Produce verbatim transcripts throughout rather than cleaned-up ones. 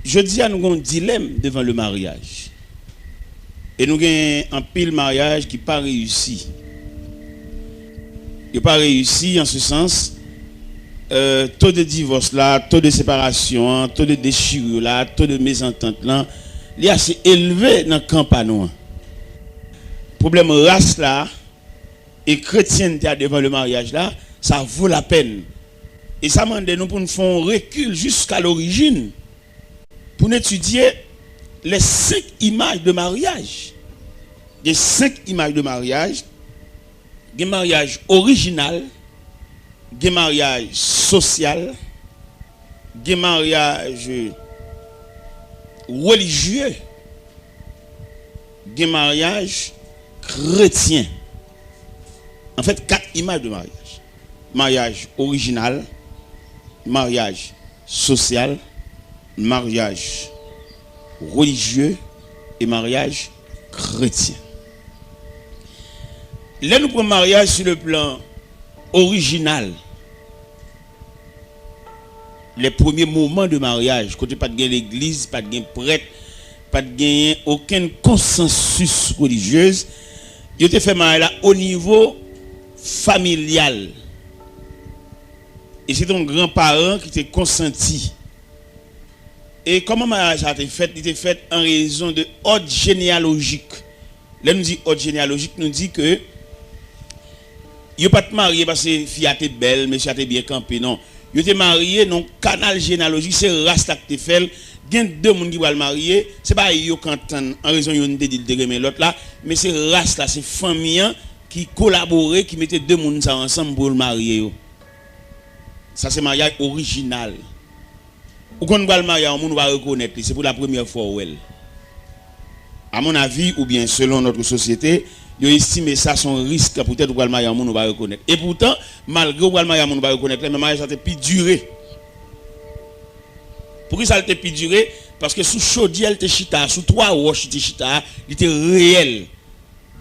Jodi a, nou gen yon dilèm devan le maryaj. E nou gen anpil maryaj ki pa reyisi. Yo pa reyisi an se sans, euh, to de divòs la, to de separasyon an, to de dechirure la, to de mezantant lan, li ase elve nan kan pa nou an. Pwoblèm ras la e kretyente a devan le maryaj la, sa vo lapèn. E sa mande nou pou n fè yon rekil jiska lorijin pou n etidye les cinq images de mariage. Gen senk imaj de maryaj. Gen maryaj orijinal, gen maryaj sosyal, gen maryaj relijye, gen maryaj kretyen. Anfèt, kat imaj de maryaj. Maryaj orijinal, maryaj sosyal, maryaj relijye e maryaj kretyen. Lè nou pran maryaj sou le plan orijinal, les premiers moments de mariage, kote pa t gen legliz, pa t gen prèt, pa t genyen okenn konsansis relijyez, yo te fè maryaj la o nivo familyal. E se te yon granparan ki te konsanti. E kòman maryaj sa te fèt? Li te fèt an rezon de òd jeneyalojik. Lè nou di òd jeneyalojik, nou di ke yo pa t marye paske fi a te bèl, mesye a te byen kanpe, non. Yo te marye nan yon kanal jeneyalojik, se ras la ki te fè l. Gen de moun ki pral marye, se pa yo k antann an rezon youn te di l te renmen lòt la, men se ras la, se fanmi an ki kolabore, ki mete de moun sa yo ansanm pou yo marye yo. Sa se maryaj orijinal. Ou konn pral marye a yon moun ou pa rekonèt li, se pou la premyè fwa ou wè l. A mon avi, oubyen selon notre société, yo estime sa se yon risk poutèt ou pral marye a yon moun ou pa rekonèt. E poutan, malgre ou pral marye a yon moun ou pa rekonèt la, men maryaj sa te pi dire. Poukisa l te pi dire? Paske sou chodyè l te chita a, sou twa wòch li te chita a, li te reyèl.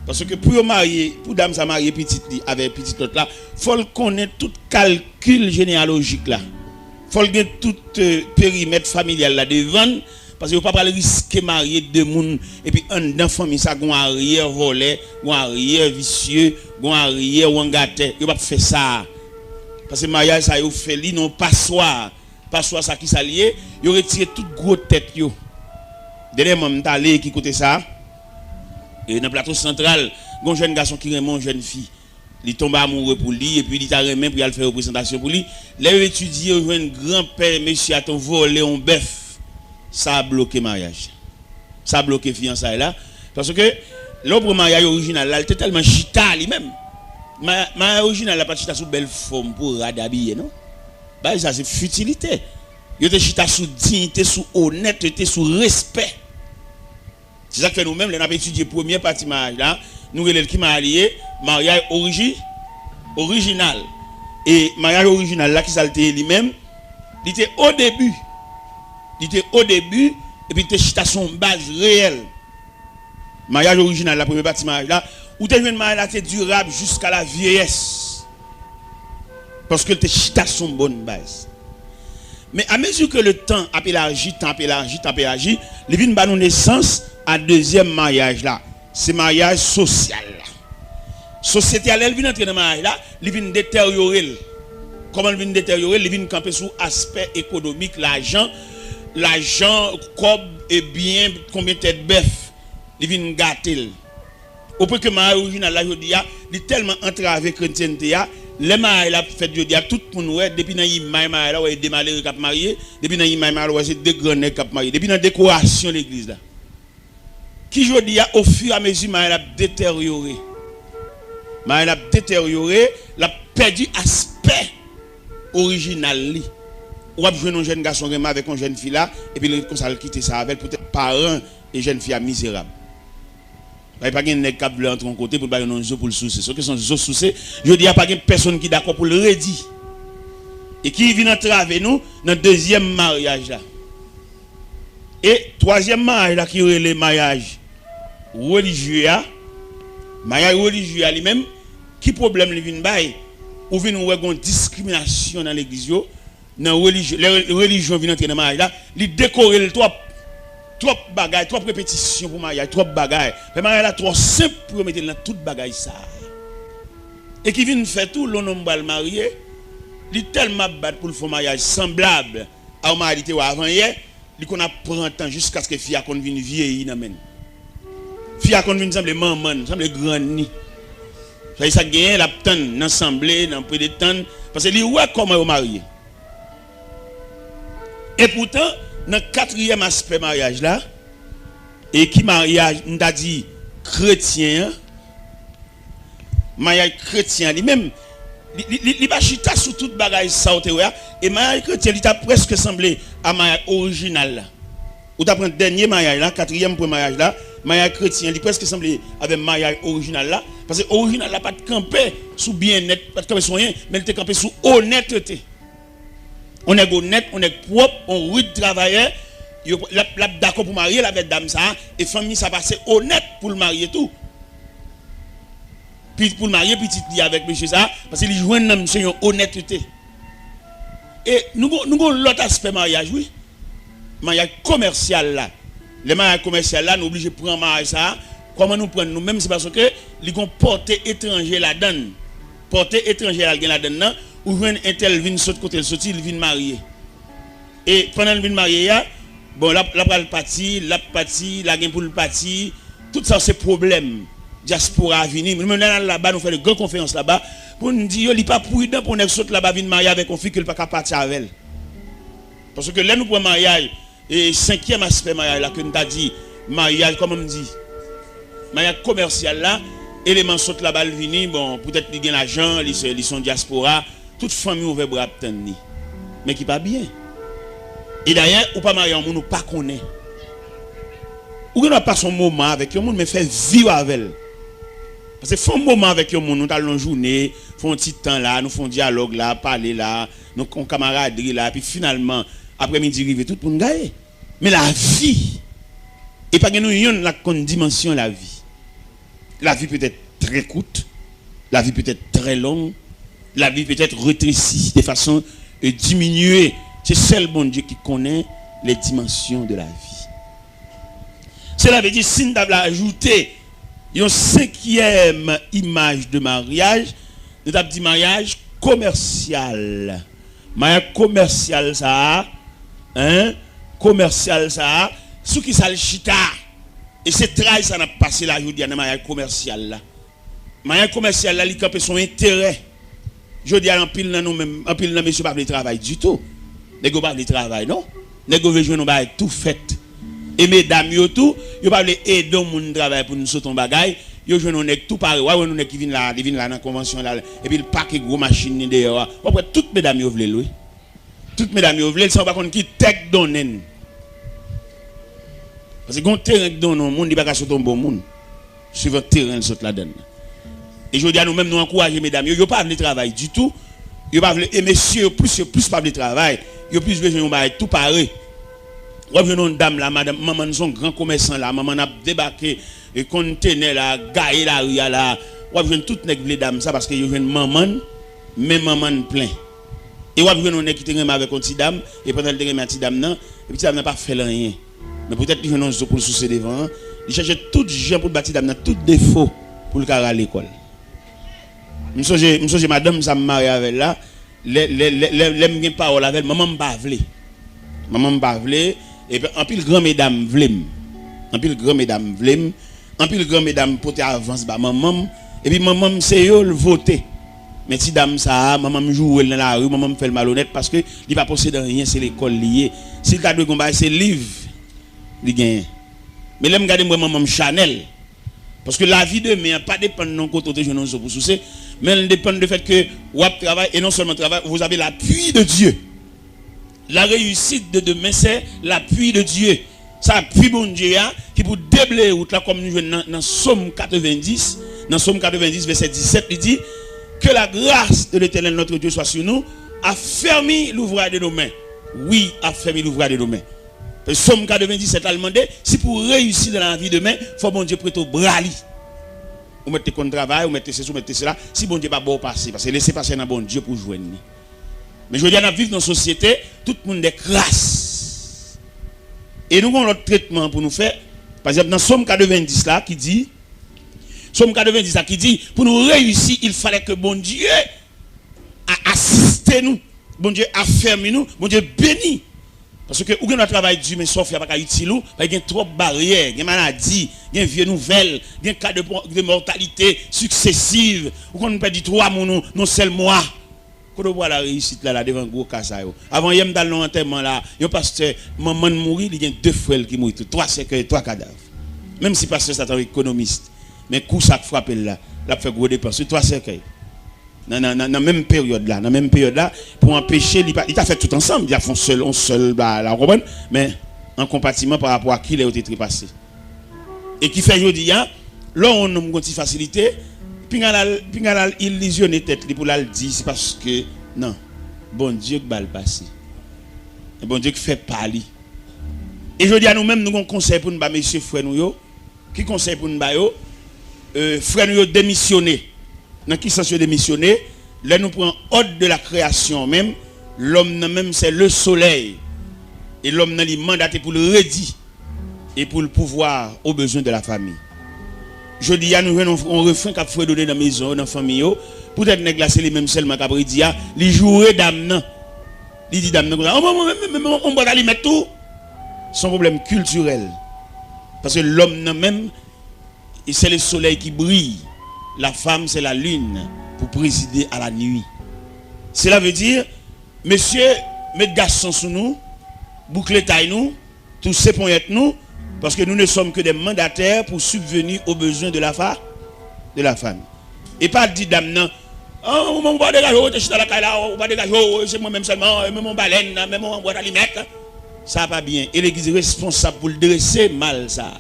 Paske pou yo marye, pou dam sa marye pitit li avèk pitit lòt la, fò l konnen tout kalkil jeneyalojik la. Fò l gen tout, euh, perimèt familyal la devan l, paske yo pa pral riske marye de moun, epi anndan fanmi sa, gon aryè vòlè, gon aryè visye, gon aryè wangatè. Yo p ap fè sa. Paske maryaj sa yo fè li nan yon paswa. Paswa sa, kisa l ye? Yo retire tout gwo tèt yo. Dènyèman, m t ale ki kote sa? E nan Plato Santral, gon jèn gason ki renmen yon jèn fi. Li tonbe amoure pou li, epi li ta renmen pou y al fè reprezantasyon pou li. Lè yo etidye, yo jwenn granpè mesye a te vòlè yon bèf. Sa bloke maryaj. Sa bloke fiyansay la. Paske lè w pran maryaj orijinal la, li te tèlman chita li menm. Ma-, maryaj orijinal la pa t chita sou bèl fòm pou rad abiye, non. Bagay sa se fitilite. Yo te chita sou diyite, sou onètete, sou respè. Se sa k fè nou menm, lè n ap etidye premyè pati maryaj la, nou rele l ki maryaj li ye? Maryaj oriji-, orijinal. E maryaj orijinal la, kisa l te ye li menm? Li te o debi. Li te o debi, epi li te chita sou yon baz reyèl. Maryaj orijinal la, premye pati maryaj la, ou te jwenn maryaj la te dirab jiska la vyeyès. Paske l te chita sou yon bòn baz. Men amezi ke le tan ap elaji, tan ap elaji, tan ap elaji, li vin ba nou nesans a dezyèm maryaj la. Se maryaj sosyal la. Sosyete a, lè l vin antre nan maryaj la, li vin deteryore l. Kòman l vin deteryore l? Li vin kanpe sou aspè ekonomik, lajan, lajan, kòb, e byen, konbyen tèt bèf. Li vin gate l. Opwen ke maryaj orijinal la jodi a, li tèlman antrave kretyente a, lè maryaj la ap fèt jodi a, tout moun wè, depi nan imaj maryaj la, w wè de malere k ap marye, depi nan imaj maryaj la, w wè se de gran nèg k ap marye, depi nan dekorasyon legliz la. Ki jodi a, ofiramezi maryaj la ap deteryore. Maryaj la ap deteryore, l ap pèdi aspè orijinal li. W ap jwenn yon jèn gason renmen avèk yon jèn fi la, epi l ret konsa, l kite sa avè l, poutèt paran e jèn fi a mizerab. Paske pa gen nèg k ap vle antre yon kote pou l ba yo yon zo pou l souse. Soke se yon zo souse, jodi a pa gen pèsonn ki dakò pou l redi. E ki vin antrave nou nan dezyèm maryaj la. E twazyèm maryaj la ki rele maryaj relijye a, maryaj relijye a li menm, ki pwoblèm li vin bay? Ou vin wè gon diskriminasyon nan legliz yo, nan relijyon, lè relijyon vin antre nan maryaj la, li dekore l twòp. Twòp bagay, twòp repetisyon pou maryaj, twòp bagay. Fè maryaj la twò senp pou yo mete l nan tout bagay sa a. E ki vin fè tou, lè yon nonm pral marye, li tèlman ap bat pou l fè yon maryaj sanblab a yon maryaj li te wè avan yè, li konn ap pran tan jiskaske fi a konn vin vyeyi nan men l. Fi a konn vin sanble manman l, sanble grann li. Sa e sa k genyen, l ap tann nan sanble, nan pretann, paske li wè kòman yo marye. Epoutan, nan katriyèm aspè maryaj la, e ki maryaj, m ta di, kretyen an, maryaj kretyen an li menm, li, li, li, li pa chita sou tout bagay sa w te wè a, e maryaj kretyen, li ta prèske sanble a maryaj orijinal la. Ou ta pran dènye maryaj la, katriyèm pwen maryaj la, maryaj kretyen, li prèske sanble avè maryaj orijinal la, paske orijinal la pa t kanpe sou byennèt, pa t kanpe sou anyen, men li te kanpe sou onètete. On nèg onèt, on nèg pwòp, on rid travayè, yo, l ap, l ap dakò pou marye l avè dam sa a, e fanmi sa a pa se onèt pou l marye tou. Pi-, pou l marye pitit li avèk mesye sa a, paske li jwenn nan misye yon onètete. E nou gon, nou gon lòt aspè maryaj, wi. Maryaj komèsyal la. Lè maryaj komèsyal la, nou oblije pran maryaj sa a. Kòman nou pran l nou menm? Se paske li gon pòte etranje ladan l. Pòte etranje a l gen ladan l nan, ou jwenn entèl vin sot kote l soti, l vin marye. E pandan l vin marye a, bon, l ap, l ap pral pati, l ap pati, la gen pou l pati, tout sa se pwoblèm. Dyaspora a vini. Nou menm lè n al laba, nou fè de gran konferans laba, pou n di yo, li pa pridan pou nèg sot laba vin marye avèk yon fi ke l pa ka pati avè l. Paske lè nou pran maryaj, e senkyèm aspè maryaj la ke n ta di, maryaj, kòman m di, maryaj komèsyal la, eleman sot laba l vini, bon, poutèt li gen lajan, li se, li se yon dyaspora, tout fanmi ouvè bra ap tann li. Men ki pa byen. E dayè, ou pa marye yon moun ou pa konnen. Ou gen dwa pase yon moman avèk yon moun, men fè vi w avè l. Paske fè yon moman avèk yon moun, nou t al nan jounen, fè yon ti tan la, nou fè yon dyalòg la, pale la, nou yon kamaradri la, epi finalman, aprèmidi rive, tout moun gaye. Men lavi, e pa gen nou yonn la k konn dimansyon lavi. Lavi peut être très courte, lavi peut être très longue, lavi peut être rétrécie de façon, euh, diminuée. Se sèl Bondye ki konnen les dimensions de la vie. Sela vle di, si n ta vle ajoute yon senkyèm imaj de maryaj, nou t ap di maryaj komèsyal. Maryaj komèsyal sa a, en, komèsyal sa a, sou ki sa l chita? E se tray sa n ap pase la jodi a nan maryaj komèsyal la. Maryaj komèsyal la, li kanpe sou enterè. Jodi a, anpil nan nou menm, anpil nan mesye pa vle travay ditou. Nèg yo pa vle travay, non. Nèg yo vle jwenn yon bagay tou fèt. E medam yo tou, yo pa vle ede yon moun travay pou n sot yon bagay. Yo jwenn yon nèg tou pare. W a wè yon nèg ki vin la, li vin la nan konvansyon la, epi l pake gwo machin li deyò a. W ap wè tout medam yo vle l, wi. Tout medam yo vle l, san yo pa konn ki tè k donnen l. Paske gen yon teren k donnen yon moun, li pa ka sot yon bon moun. Swivan teren l sot ladan l. E jodi a, nou menm, nou ankouraje medam yo, yo pa vle travay ditou. Yo pa vle, e mesye yo, plis yo plis pa vle travay. Yo plis bezwen yon bagay tou pare. W ap jwenn yon dam la, madanm, manman n se yon gran komèsan la, manman n ap debake, e kontenè la, gaye lari a la. W ap jwenn tout nèg vle dam sa paske yo jwenn manman n, men manman n plen. E w ap jwenn yon nèg ki te renmen avèk yon ti dam, e pandan l te renmen ak ti dam nan, epi ti dam nan pa fè l anyen. Men poutèt li jwenn yon zo pou l souse devan an, li chèche tout jan pou l ba ti dam nan tout defo pou l ka rale kò l. M sonje, m sonje madanm sa m marye avè l la, lè, lè, lè, lè, lè m gen pawòl avè l, manman m pa vle. Manman m pa vle, epi anpil gran medam vle m. Anpil gran medam vle m. Anpil gran medam pote avans ba manman m. Epi manman m se yo l vote. Men ti dam sa a, manman m joure l nan lari, manman m fè l malonèt paske li pa posede anyen, se lekòl li ye. Si l ta dwe gon bagay, se liv li genyen. Men lè m gade, m wè manman m chanèl. Paske lavi demen an pa depann nan kote w te jwenn yon zo pou souse, men l depann de fèt ke w ap travay, e non sèlman travay, vous avez l'appui de Dieu. La réussite de demain, c'est l'appui de Dieu. Se apui Bondye a ki pou debleye wout la, kòm nou jwenn nan, nan Sòm katrevendis, nan Sòm katrevendis, vèsè disèt, li di, Que la grâce de l'Éternel notre Dieu soit sur nous, affermis l'ouvrage de nos mains. Wi, affermis l'ouvrage de nos mains. Sòm katrevendisèt la, l mande, si pou w reyisi nan lavi demen, fò Bondye prete w bra li. Ou mèt te konn travay, ou mèt te sesi, ou mèt te sela. Si Bondye pa ba w pase, paske lese pase nan Bondye pou w jwenn li. Men jodi a n ap viv nan sosyete, tout moun de kras. E nou gen yon lòt tretman pou nou fè. Pa egzanp, nan Sòm katrevendis la ki di, Sòm katrevendis la ki di, pou nou reyisi, il fallait que Bondye a asiste nou, Bondye afèmi nou, Bondye beni. Paske ou gen dwa travay di, men sa w fè a pa ka itil ou, paske gen twòp baryè, gen maladi, gen vye nouvèl, gen ka de, de mòtalite siksesiv. Ou konn pèdi twa moun ou nan sèl mwa. Kote w pral la reyisit la, la devan gwo ka sa yo? Avan yè m t al nan antèman la, yon pastè, manman l mouri, li gen de frè l ki mouri tou. Twa sèkèy, twa kadav. Menm si pastè sa t yon ekonomis, men kou sa k frape l la, l ap fè gwo depans. Wi, twa sèkèy. Nan, nan, nan, nan menm peryòd la, nan menm peryòd la, pou anpeche li pa, li ta fè tout ansanm, li ta fè yon sèl, yon sèl ba la, w konprann? Men, an konpatiman pa rapò a kilè yo te trepase. E ki fè jodi a, lè yon nonm gon ti fasilite, pinga l al, pinga l al ilizyone tèt li pou l al di se paske, non, Bondye k ba l pase. E Bondye k fè pa li. E jodi a nou menm nou gon konsèy pou n ba mesye frè nou yo. Ki konsèy pou n ba yo? E, frè nou yo demisyone. Nan ki sans yo demisyone? Lè nou pran òd de la kreyasyon menm, lòm nan menm se le solèy. E lòm nan li mandate pou l redi e pou l pouvwa o bezwen de la fami. Jodi a nou jwenn yon, yon refren k ap fredone nan mezon yo, nan fanmi yo. Poutèt nèg la se li menm sèlman k ap redi a, li joure dam nan. Li di dam nan konsa, "Oh, mwen, mwen, mwen, mwen, mwen, mwen bwat alimèt tou." Se yon pwoblèm kiltirèl. Paske lòm nan menm, e c'est le soleil qui brille, la femme c'est la lune pour présider à la nuit. Cela veut dire, mesye, met gason sou nou, boukle tay nou, touse ponyèt nou, paske nou ne sommes que des mandataires pour subvenir aux besoins de la fa, de la famille. E pa di dam nan, "Ah, ou, ou pa degaje w, ou te chita lakay la, ou pa degaje w, se mwen menm sèlman, menm yon balèn, menm yon bwat alimèt." Sa pa byen. E legliz responsab pou l drese mal sa.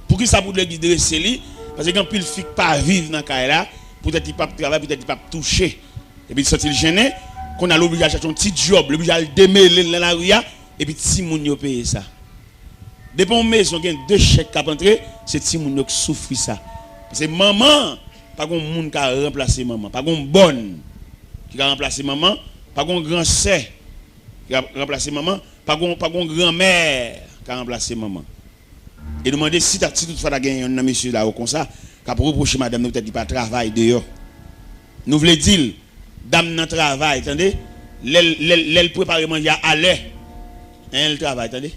Poukisa pou legliz drese li? Paske gen anpil fi k pa viv nan kay la, poutèt li p ap travay, poutèt li p ap touche. Epi li santi l jennen, kounye a l oblije al chache yon ti djòb, l oblije al demele l nan lari a, epi timoun yo peye sa. Depi yon mezon gen de chèk k ap antre, se timoun yo k soufri sa. Paske manman, pa gen moun ka ranplase manman. Pa gen bòn ki ka ranplase manman. Pa gen gran sè ki ka ranplase manman. Pa gen, pa gen granmè ka ranplase manman. E nou mande si ta, si toutfwa ta gen yonn nan mesye la yo konsa, k ap repwoche madanm nan poutèt li pa travay deyò. Nou vle di l, dam nan travay, tande. Lè l, lè l, lè l prepare manje a alè, en, l travay, tande.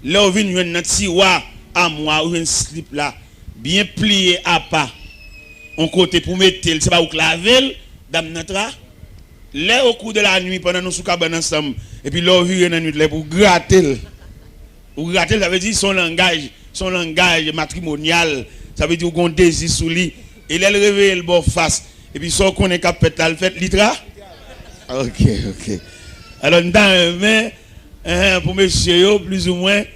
Lè w vin jwenn nan tiwa amwa, ou jwenn slip la, byen pliye apa, yon kote pou mete l, se pa ou k lave l, dam nan tra. Lè, au cours de la nuit, pandan nou sou kabann ansanm, epi lè w vire nan nwit la, epi w grate l. Ou grate l, sa vle di, se yon langaj, se yon langaj matrimonyal. Sa vle di, ou gen yon dezi sou li. E lè l reveye l ba w fas, epi sa w konnen k ap fèt la, l fèt, li tra. Ok, ok. Alò, m ta renmen, eh, pou mesye yo, plizoumwen,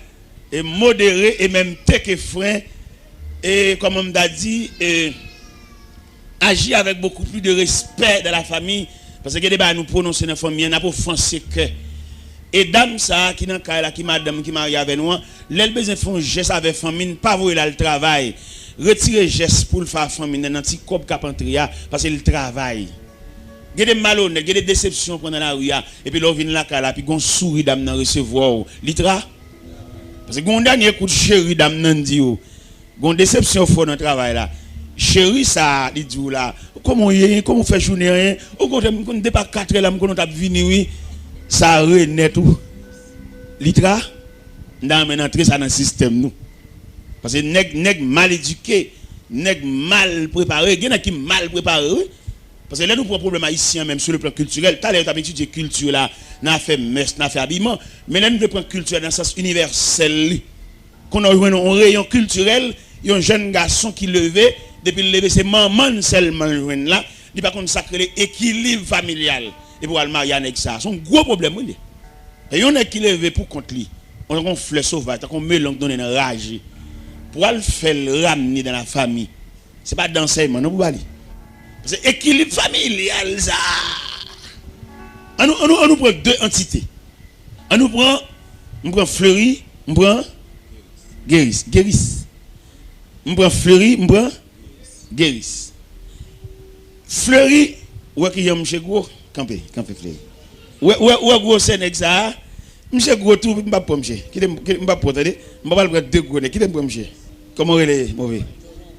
e modere e menm teke fren, e kòman m ta di, e aji avèk bokou pli de respè dan la fami, paske gen de bagay nou pwononse nan fanmi an, n ap ofanse kè. E dam sa a ki nan kay la, ki madanm ki marye avè nou an, lè l bezwen fè yon jès avè fanmi n, pa voye l al travay. Retire jès pou l fè a fanmi n nan, nan ti kòb k ap antre a, paske l travay. Gen de malonèt, gen de desepsyon w pran nan lari a, epi lè w vin lakay la, epi gen yon souri dam nan resevwa w, li tra. Paske gen yon dènye kout cheri dam nan di w. Gen yon desepsyon fò nan travay la. Cheri sa a, li di w la, kòman w ye, kòman w fè jounen an, ou kontre m konn depi a katrè la, m konnen w t ap vini wi. Sa a renèt ou. Li tra, m ta renmen n antre sa nan sistèm nou. Paske nèg, nèg mal edike, nèg mal prepare, gen nèg ki mal prepare wi. Paske lè nou pran pwoblèm ayisyen an menm sou le plan kiltirèl, talè yo t ap etidye kilti la, nan afè mès, nan afè abiman, men lè nou vle pran kilti a nan sans inivèsèl li, kounye a w jwenn yon reyon kiltirèl, yon jèn gason ki leve, depi l leve se manman l sèlman l jwenn la, li pa konn sa k rele ekilib familyal, epi w al marye a nèg sa a, se yon gwo pwoblèm wi li ye. E yon nèg ki leve pou kont li, yon, yon flè sovaj, tankou yon melon k donnen nan raje, pou w al fè l ramne dan la fami, se pa de ansèyman non pou ba li. Paske ekilib familyal sa. An nou, an nou, an nou pran de antite. An nou pran, m pran Fleury, m pran Geris. Geris. M pran Fleury, m pran Geris. Fleury, ou wè kijan mouche gwo? Kanpe, kanpe, Fleri. Ou wè, ou wè, ou wè gwosè nèg sa a? Misye gwo tou, m p ap pran misye. Kite m, kite m p ap pran, tande. M pa pral pran de gwo nèg. Kite m pran misye. Kòman w rele, move?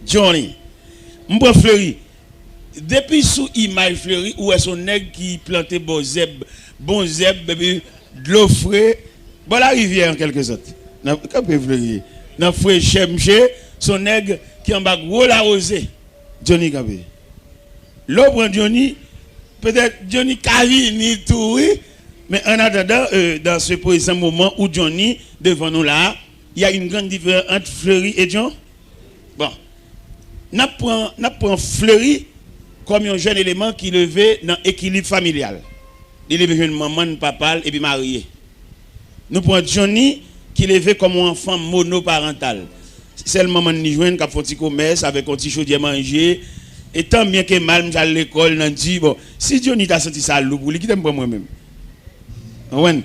Johnny. M pran Fleri. Depi sou imaj Fleri, ou wè se yon nèg ki plante bon zèb, bon zèb, epi dlo fre, bò larivyè an kèlke sòt. Nan, kanpe Fleri. Nan frechè misye, se yon nèg ki anba gwo lawoze. Johnny kanpe. Lè w pran Johnny, petèt Johnny ka vini tou, wi. Men an atandan, euh, dans ce présent moment où Johnny devan nou la, il y a une grande différence entre Fleri et John. Bon, n ap pran, n ap pran Fleri kòm yon jèn eleman ki leve nan ekilib familyal. Li leve jwenn manman l, papa l, epi marye. Nou pran Johnny ki leve kòm yon anfan monoparantal. Sèl manman l li jwenn k ap fè yon ti komès avèk yon ti chodyè manje. E tan byen ke mal, misye al lekòl nan di, bon, si Johnny ta santi sa lou pou li, kite m pran mwen menm. Ou konprann?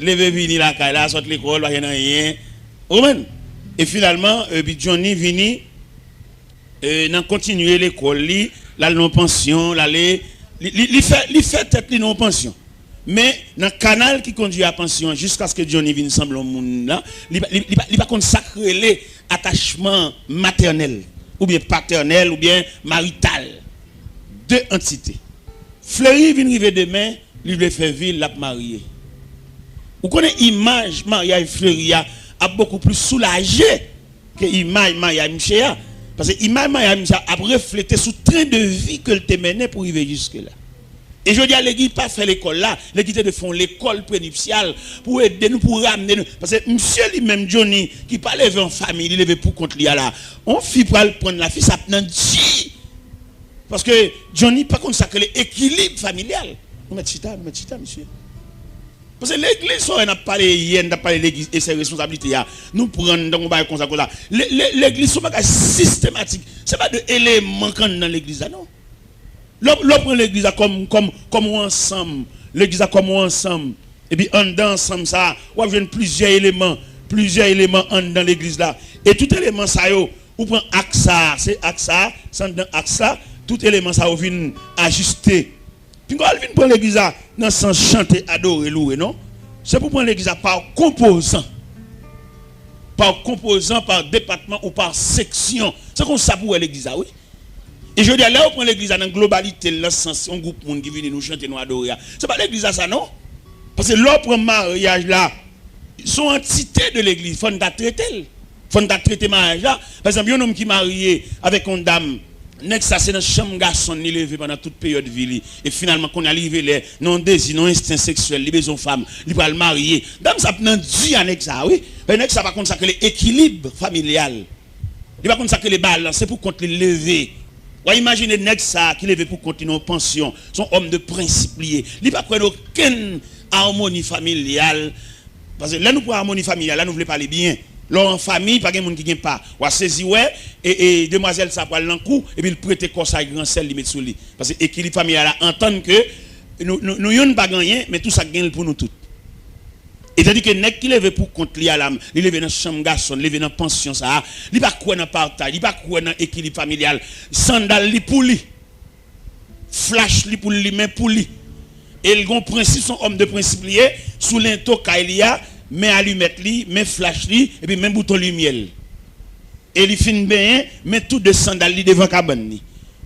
Leve vini lakay la, sot lekòl, pa gen anyen. Ou konprann? E finalman, epi Johnny vini, e, nan kontinye lekòl li, l al nan yon pansyon, l ale, li, li, li fè, li fè tèt li nan yon pansyon. Men, nan kanal ki kondui a pansyon an, jiskaske Johnny vin sanble yon moun la, li, pa- li, li, pa- li pa konn sa k rele atachman matènèl, oubyen patènèl, oubyen marital. De antite. Fleri vin rive demen, li vle fè vi l, l ap marye. Ou konnen imaj maryaj Fleri a ap bokou plis soulaje ke imaj maryaj misye a. Paske imaj maryaj misye a ap reflete sou tren de vi ke l te mennen pou rive jiske la. E jodi a, legliz pa fè lekòl la, legliz te dwe fè yon lekòl prenipsyal pou ede nou, pou ramne nou. Paske misye li menm, Johnny, ki pa leve an fanmi, li leve pou kont li a la. On fi pral pran la fi, sa ap nan di. Paske Johnny pa konn sa k rele ekilib familyal. Nou mèt chita, nou mèt chita, mesye. Paske legliz, sa w wè n ap pale yè, n t ap pale legliz e se responsablite a. Nou pran n tankou bagay konsa, konsa. Le- le- Legliz se yon bagay sistematik. Se pa de eleman k anndan legliz la, non. Lè w- lè w pran legliz la kòm, kòm, kòm yon ansanm, legliz la kòm yon ansanm, epi anndan ansanm sa a, w ap jwenn plizyè eleman, plizyè eleman anndan legliz la. E tout eleman sa yo, ou pran aks sa a, se aks sa a, se anndan aks la, tout eleman sa yo vin ajiste. Pinga w al vin pran legliz la nan sans chante, adore, louwe, non. Se pou pran legliz la pa konpozan. Pa konpozan, pa depatman ou pa seksyon. Se konsa pou wè legliz la, wi. E jodi a, lè yo pran legliz la nan globalite l, nan sans yon gwoup moun ki vini, nou chante, nou adore a, se pa legliz la sa, non. Paske lè w pran maryaj la, se yon antite de legliz, fò n ta trete l. Fò n ta trete maryaj la. Pa egzanp, yon nonm ki marye avèk yon dam, nèg sa se nan chanm gason l li leve pandan tout peryòd vi li. E finalman, kounye a, li rive lè, nan yon dezi, nan yon ensten seksyèl, li bezwen yon fanm, li pral marye. Dam sa ap nan di a nèg sa, wi. Men nèg sa pa konn sa k rele ekilib familyal. Li pa konn sa k rele balans, se pou kont li l leve. W a imajine nèg sa ki leve pou kont li nan yon pansyon, se yon òm de prensip li ye. Li pa kwè nan okenn amoni familyal. Paske lè nou pran amoni familyal la, nou vle pale byen. Lè w an fanmi, pa gen moun ki gen pa. W a sezi wè, e, e demwazèl sa pral nan kou, epi l prete kò sa a gran sè l, li met sou li. Paske ekilib familyal la antann ke nou, nou, nou youn pa gen anyen, men tou sa k gen l pou nou tout. E tandike nèg ki leve pou kont li a la, li leve nan chanm gason, li leve nan pansyon sa a, li pa kwè nan pataj, li pa kwè nan ekilib familyal. Sandal li pou li. Flach li pou l limen pou li. E l gon prensip, se yon òm de prensip li ye, sou lento kay li a, men alimèt li, men flach li, epi men bouton limyè l. E li fin benyen, men tou de sandal li devan kabann li.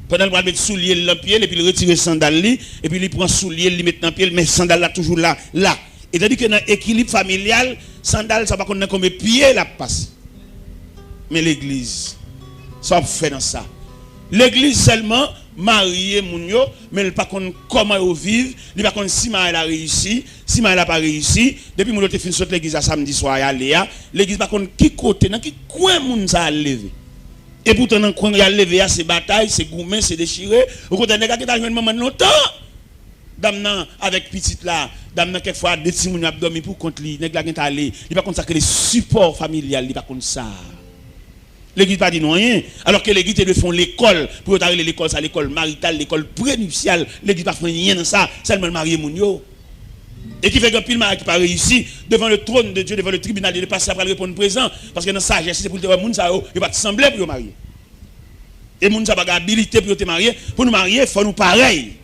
Pandan l pral met soulye l nan pye l, epi l retire sandal li, epi li pran soulye l, li met nan pye l, men sandal la toujou la, la. E tandike nan ekilib familyal, sandal sa pa konn nan konbyen pye l ap pase. Men legliz, sa w ap fè nan sa? Legliz sèlman marye moun yo, men l pa konn kòman yo viv, li pa konn si maryaj la reyisi, si maryaj la pa reyisi. Depi moun yo te fin sot legliz la samdi swa y ale a, legliz pa konn ki kote, nan ki kwen moun sa al leve. E poutan nan kwen y al leve a, se batay, se goumen, se dechire. Okontrè, nèg la gentan jwenn manman l lontan. Dam nan avèk pitit la, dam nan kèk fwa de timoun yo ap dòmi pou kont li, nèg la gentan ale, li pa konn sa k rele sipò familyal, li pa konn sa. Legliz pa di nou anyen, alòske legliz te dwe fè yon lekòl, pou yo ta rele lekòl sa lekòl marital, lekòl prenipsyal, legliz pa fè anyen nan sa, sèlman l marye moun yo. E ki fè gen anpil maryaj ki pa reyisi, devant le trône de Dieu, devant le tribunal de Dieu, pastè a pral reponn prezan, paske nan sajès li se pou l te wè moun sa yo, yo pa t sanble pou yo marye. E moun sa pa gen abilite pou yo te marye. Pou nou marye, fò nou parèy.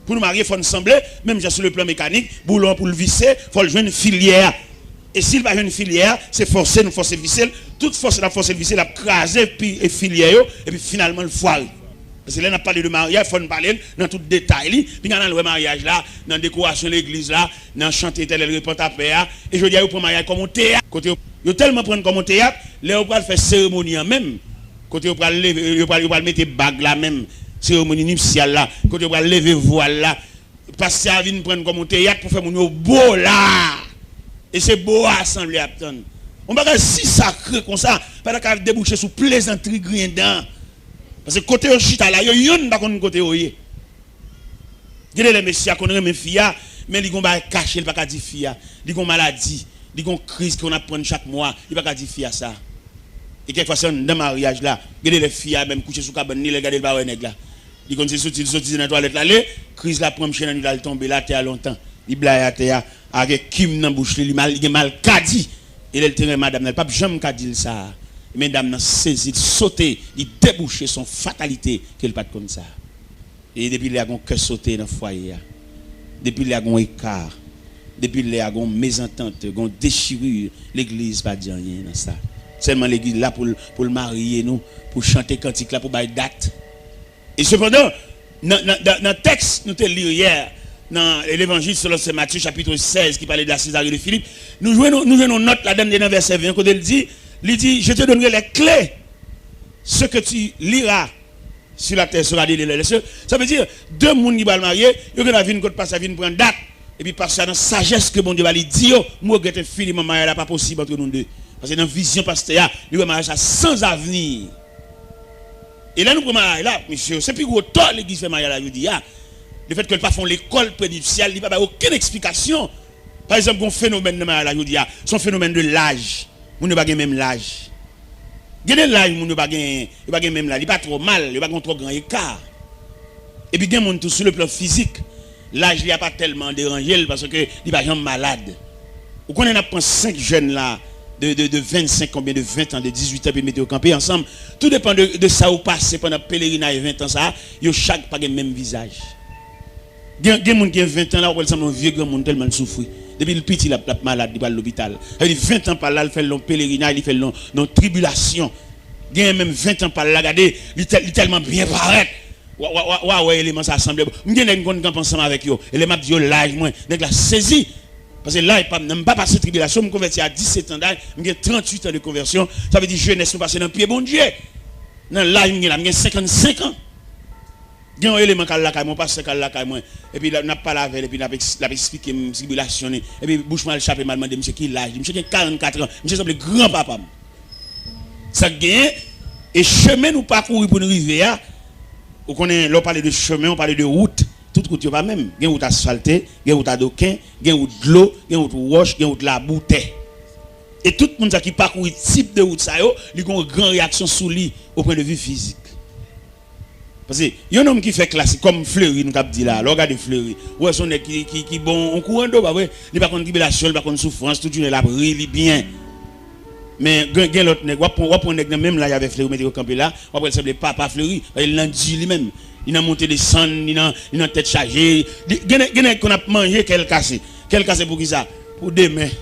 Pou nou marye, fò n sanble, menm jan sou le plan mekanik, boulon an pou l vise, fò l jwenn filyè a. E si l pa jwenn filyè a, se fòse nou fòse vise l. Tout fòse n ap fòse l vise, l ap kraze pi, e filyè yo, epi finalman l fware. Paske lè n ap pale de maryaj, fò n pale l nan tout detay li. Pinga n al wè maryaj la, nan dekorasyon legliz la, nan chante Etènèl repann ta pè a. E jodi a, yo pran maryaj kòm yon teyat. Kote yo, yo tèlman pran l kòm yon teyat, lè yo pral fè seremoni an menm, kote yo pral leve, yo pral, yo pral mete bag la menm, seremoni nipsyal la, kote yo pral leve vwal la, pastè a vin pran l kòm yon teyat pou fè moun yo bo la. E se bo a asanble ap tann. Yon bagay si sakre konsa, pa ta ka debouche sou plezantri griyen dan. Paske kote yo chita la, yo yonn pa konn kote yo ye. Gen de lè mesye a konn renmen fi a, men li gon bagay kache, li pa ka di fi a. Li gon maladi, li gon kriz ki konn ap pran l chak mwa, li pa ka di fi a sa. E kèk fwa se anndan maryaj la. Gen de lè fi a menm kouche sou kabann li, lè l gade l pa wè nèg la. Li konn se soti, l soti nan twalèt l ale, kriz la pran m chen nan li, l al tonbe l atè a lontan. Li blayi atè a, avèk kim nan bouch li, li mal, li gen malkadi. E lè l te renmen madanm nan, li p ap janm ka di l sa. Men dam nan sezi, l sote, li debouche, se yon fatalite ke l pa t konn sa. E depi lè a gon kè sote nan fwaye a. Depi lè a gon eka. Depi lè a gon mezantant, gon dechiri, legliz pa di anyen nan sa. Sèlman legliz la pou l, pou l marye nou, pou chante kantik la, pou bay dat. E sepandan, nan, nan, nan, nan tèks nou te li yè, nan Levanjil selon Sen Matye, chapit sèz, ki pale de la Sezare de Filip, nou jwenn, nou jwenn yon nòt ladan l, nan vèsè ven, kote l di, li di, Je te donnerai les clés. Ce que tu liras sur la terre sera lié dans les cieux. Sa vle di, de moun ki pral marye, yo gen dwa vin kot pastè a vin pran dat. Epi pastè a nan sajès ke Bondye ba li di yo, m regrèt enfiniman, maryaj la pa posib antre nou de. Paske nan vizyon pastè a, li wè maryaj la san avni. E lè nou pran maryaj la, mesye, se pi gwo tò legliz fè maryaj la jodi a. Lefètke l pa fè yon lekòl prenipsyal, li pa bay okenn eksplikasyon. Pa egzanp, gon fenomèn nan maryaj la jodi a, se yon fenomèn de laj. Moun yo pa gen menm laj. Gen de laj moun yo pa gen, yo pa gen menm laj. Li pa twò mal, yo pa gen twò gran eka. Epi gen moun tou sou le plan fizik, laj li a pa tèlman deranje l paske li pa janm malad. Ou konnen n ap pran senk jèn la de, de, de vennsenk an oubyen de ven an, de dizuit an, epi mete yo kanpe ansanm. Tou depann de, de sa yo pase pandan pelerinaj ven an sa a, yo chak pa gen menm vizaj. Gen, gen moun gen ven an la, w ap wè l sanble yon vye granmoun tèlman l soufri. Depi l piti, l ap, l ap malad, li pral lopital. Sa vle di ven an pa l la, l fè l nan yon pelerinaj, li fè l nan, nan yon tribilasyon. Genyen menm ven an pa l la, gade, li tèl, li tèlman byen parèt. W a, w a, w a, w a wè eleman sa a sanble. M gen nèg m konn kanpe ansanm avèk yo. E lè m ap di yo laj mwen, nèg la sezi. Paske laj pa m nan, m pa pase tribilasyon, m konvèti a disèt an daj, m gen tranntuit an de konvèsyon. Sa vle di jenès mwen pase nan pye Bondye. Nan laj m gen la, m gen senkannsenk an. Gen yon eleman k al lakay mwen, yon pastè k al lakay mwen. Epi l ap, n ap pale avè l, epi l ap eks-, l ap eksplike m tribilasyon li. Epi bouch mwen al chape m al mande misye ki laj li. Misye gen karannkat an. Misye sanble granpapa m. Sa k genyen, e chemen nou pakouri pou n rive a, ou konnen, lè w pale de chemen, w pale de wout. Tout wout yo pa menm. Gen wout asfalte, gen wout adoken, gen wout dlo, gen wout wòch, gen wout labou, tè. E tout moun sa ki pakouri tip de wout sa yo, li gen yon gran reyaksyon sou li, o pwen de vi fizik. Paske yon nonm ki fè klasik, kòm Fleury nou t ap di la, lè w gade Fleury, ou wè se yon nèg ki, ki, ki bon yon kouran do, pa vre? Li pa konn tribilasyon, li pa konn soufrans, tout jounen l ap ri, li byen. Men gen, gen lòt nèg, w ap pran, w ap pran nèg nan menm laj avèk Fleury, mete yo kanpe la, w ap wè l sanble papa Fleury, paske l nan di li menm. Li nan monte desann, li nan, li nan tèt chaje. Li, gen nèg, gen nèg konn ap manje kè l kase. Kè l kase poukisa? Pou demen.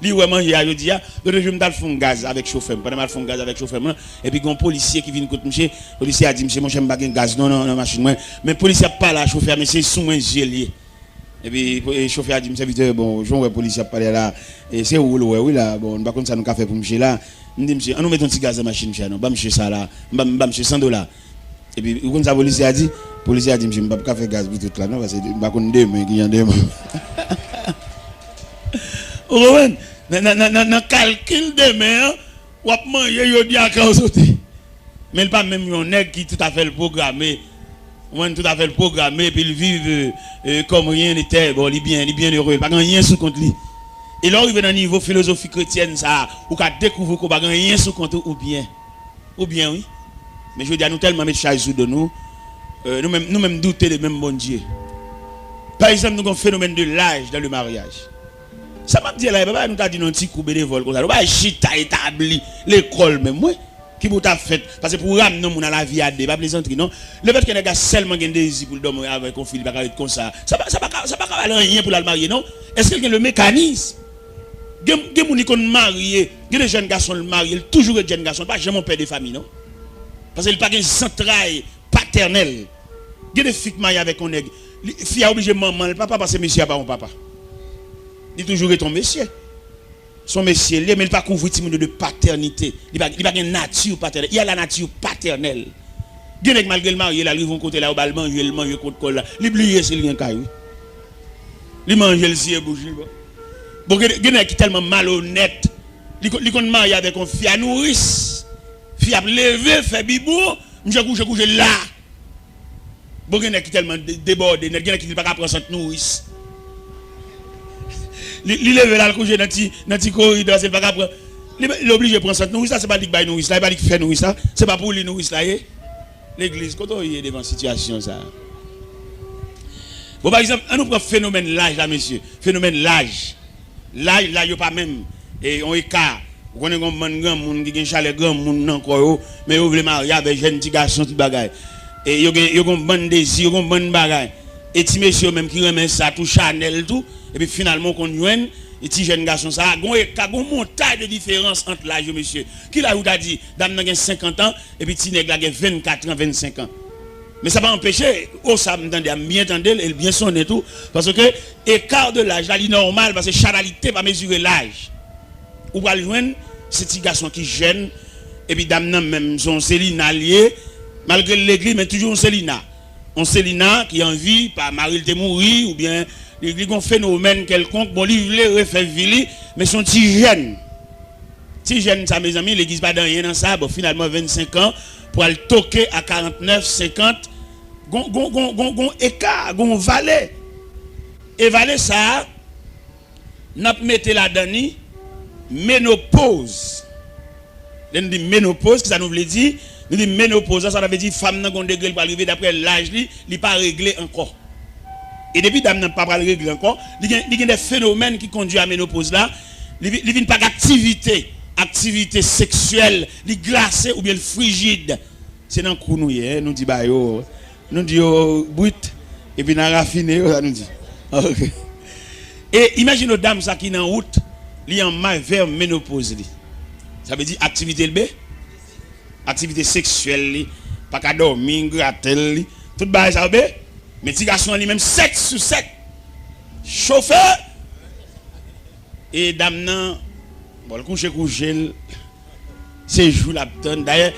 Li wè manje a jodi a, lòt jou m t al fon gaz avèk chofè m. Pandan m al fon gaz avèk chofè m lan, epi gen yon polisye ki vin kot misye, polisye a di misye, monchè, m pa gen gaz non nan, nan machin mwen. Men polisye ap pale a chofè a, men se sou mwen zye l ye. Epi po-, e chofè a di m, sèvitè, bon, jan w wè polisye ap pale a la, e se ou l wè wi la, bon, nou pa konn sa nou ka fè pou misye la. M di misye, an nou met yon ti gaz nan machin misye a non, ban misye sa la, m ba, m ba misye san dola. Epi, ou konn sa polisye a di? Polisye a di, misye, m p ap ka fè gaz pou tout la non, paske m pa konn demen ki jan demen. Ou konprann? Nan, nan, nan, nan, nan kalkil demen an, w ap manje jodi a kè w sote. Men l pa menm yon nèg ki toutafè l pwograme. Ou konprann, toutafè l pwograme, epi l viv, e, e, comme rien n'était. Bon, li byen, li byen ere, li pa gen anyen sou kont li. E lè w rive nan nivo filozofi kretyèn sa a, ou ka dekouvri ke w pa gen anyen sou kont ou, ou byen. Ou byen, wi. Men jodi a, nou tèlman met chay sou do nou, e, nou menm, nou menm doute de menm Bondye. Pa egzanp, nou gen yon fenomèn de laj dans le mariage. Sa m ap di a la, e pa bagay nou ta di nan yon ti kou benevòl konsa. Nou pa chita etabli lekòl menm, wi. Ki pou ta fèt? Paske pou w ramne yon moun a lavi a de, pa plezantri non. Lefètke nèg la sèlman gen dezi pou l dòmi avèk yon fi, li pa ka ret konsa. Sa pa, sa pa ka, sa pa ka vale anyen pou l al marye non. Èske l gen le mécanisme? Gen, gen moun li konn marye, gen de jèn gason l marye, l toujou ret jèn gason, l pa janm yon pè de fami non. Paske l pa gen zantray patènèl. Gen de fi k marye avèk yon nèg, li, fi a oblije manman l papa paske mesye a pa yon papa. Li toujou ret yon mesye. Se yon mesye l ye, men li pa kouvri timoun yo de patènite. Li pa, li pa gen nati patènèl. Il a la nature paternelle. Gen nèg malgre l marye la, l rive yon kote la, yo ba l manje, l manje kot kò l la. Li bliye si l gen kay, wi. Li manje, l siye bouch li, bon. Bon, gen, gen nèg ki tèlman malonèt, li, ko- li konn marye avèk yon fi a nouris. Fi ap leve, fè bibwon, misye kouche, kouche la. Bon, gen nèg ki tèlman de- debòde, nèt, gen nèg ki di l pa ka pran sant nouris. Li, li leve l al kouche nan ti, nan ti koridò, se l pa ka pran. Li, li oblije pran sant nouris la, se pa li k bay nouris la, se pa li k fè nouris la, se pa pou li nouris la ye. Legliz, kote w ye devan sitiyasyon sa a? Bon, pa egzanp, ann nou pran fenomèn laj la, mesye. Fenomèn laj. Laj, laj yo pa menm. E, yon eka. Ou konnen gen yon bann granmoun ki gen chalè granmoun nan kò yo, men yo vle marye avèk jèn ti gason, tout bagay. E yo gen, yo gen yon bann dezi, yo gen yon bann bagay. E ti mesye yo menm ki renmen sa tou, chanèl tou, epi finalman w konn jwenn, e ti jèn gason sa a, gen yon eka, gen yon montay de diferans ant laj yo, mesye. Ki laj ou ta di, dam nan gen senkant an, epi ti nèg la gen vennkat an, vennsenk an? Men sa pa anpeche, o sa m tande a, m byen tande l, e l byen sonnen tou, paske eka de laj la, li nòmal, paske chanalite pa mezire laj. Ou pral jwenn, se ti gason ki jèn, epi dam nan menm, se yon Selina l ye, malgre l legliz, men toujou yon Selina. Yon Selina ki anvi, pa mari l te mouri, oubyen li, li gen yon fenomèn kèlkonk, bon, li vle refè vi li, men se yon ti jèn. Ti jèn sa, mezanmi, legliz pa dan anyen nan sa, bon, finalman, vennsenk an, pral toke a karantnèf, senkant, gon, gon, gon, gon, gon eka, gon vale. E vale sa a, n ap mete ladan li menopoz. Lè n di menopoz, kisa nou vle di? Nou di menopoz la, sa vle di fanm nan gon degre li pral rive, daprè laj li, li pa regle ankò. E depi dam nan pa pral regle ankò, li gen, li gen de fenomèn ki kondui a menopoz la, li, vi- li vin pa gen aktivite, aktivite seksyèl, li glase oubyen l frijid. Se nan kou nou ye, nou di ba yo, nou di yo brit, epi n a rafine yo, sa nou di. Ok. E imajine w dam sa ki nan wout, li an may vè menopoz li. Sa vle di aktivite l be, aktivite seksyèl li, pa ka dòmi, gratèl li, tout bagay sa yo be, men ti gason an li menm sèt sou sèt, chofe, e dam nan, bon, l kouche kouche l, se jou l ap tann. Dayè,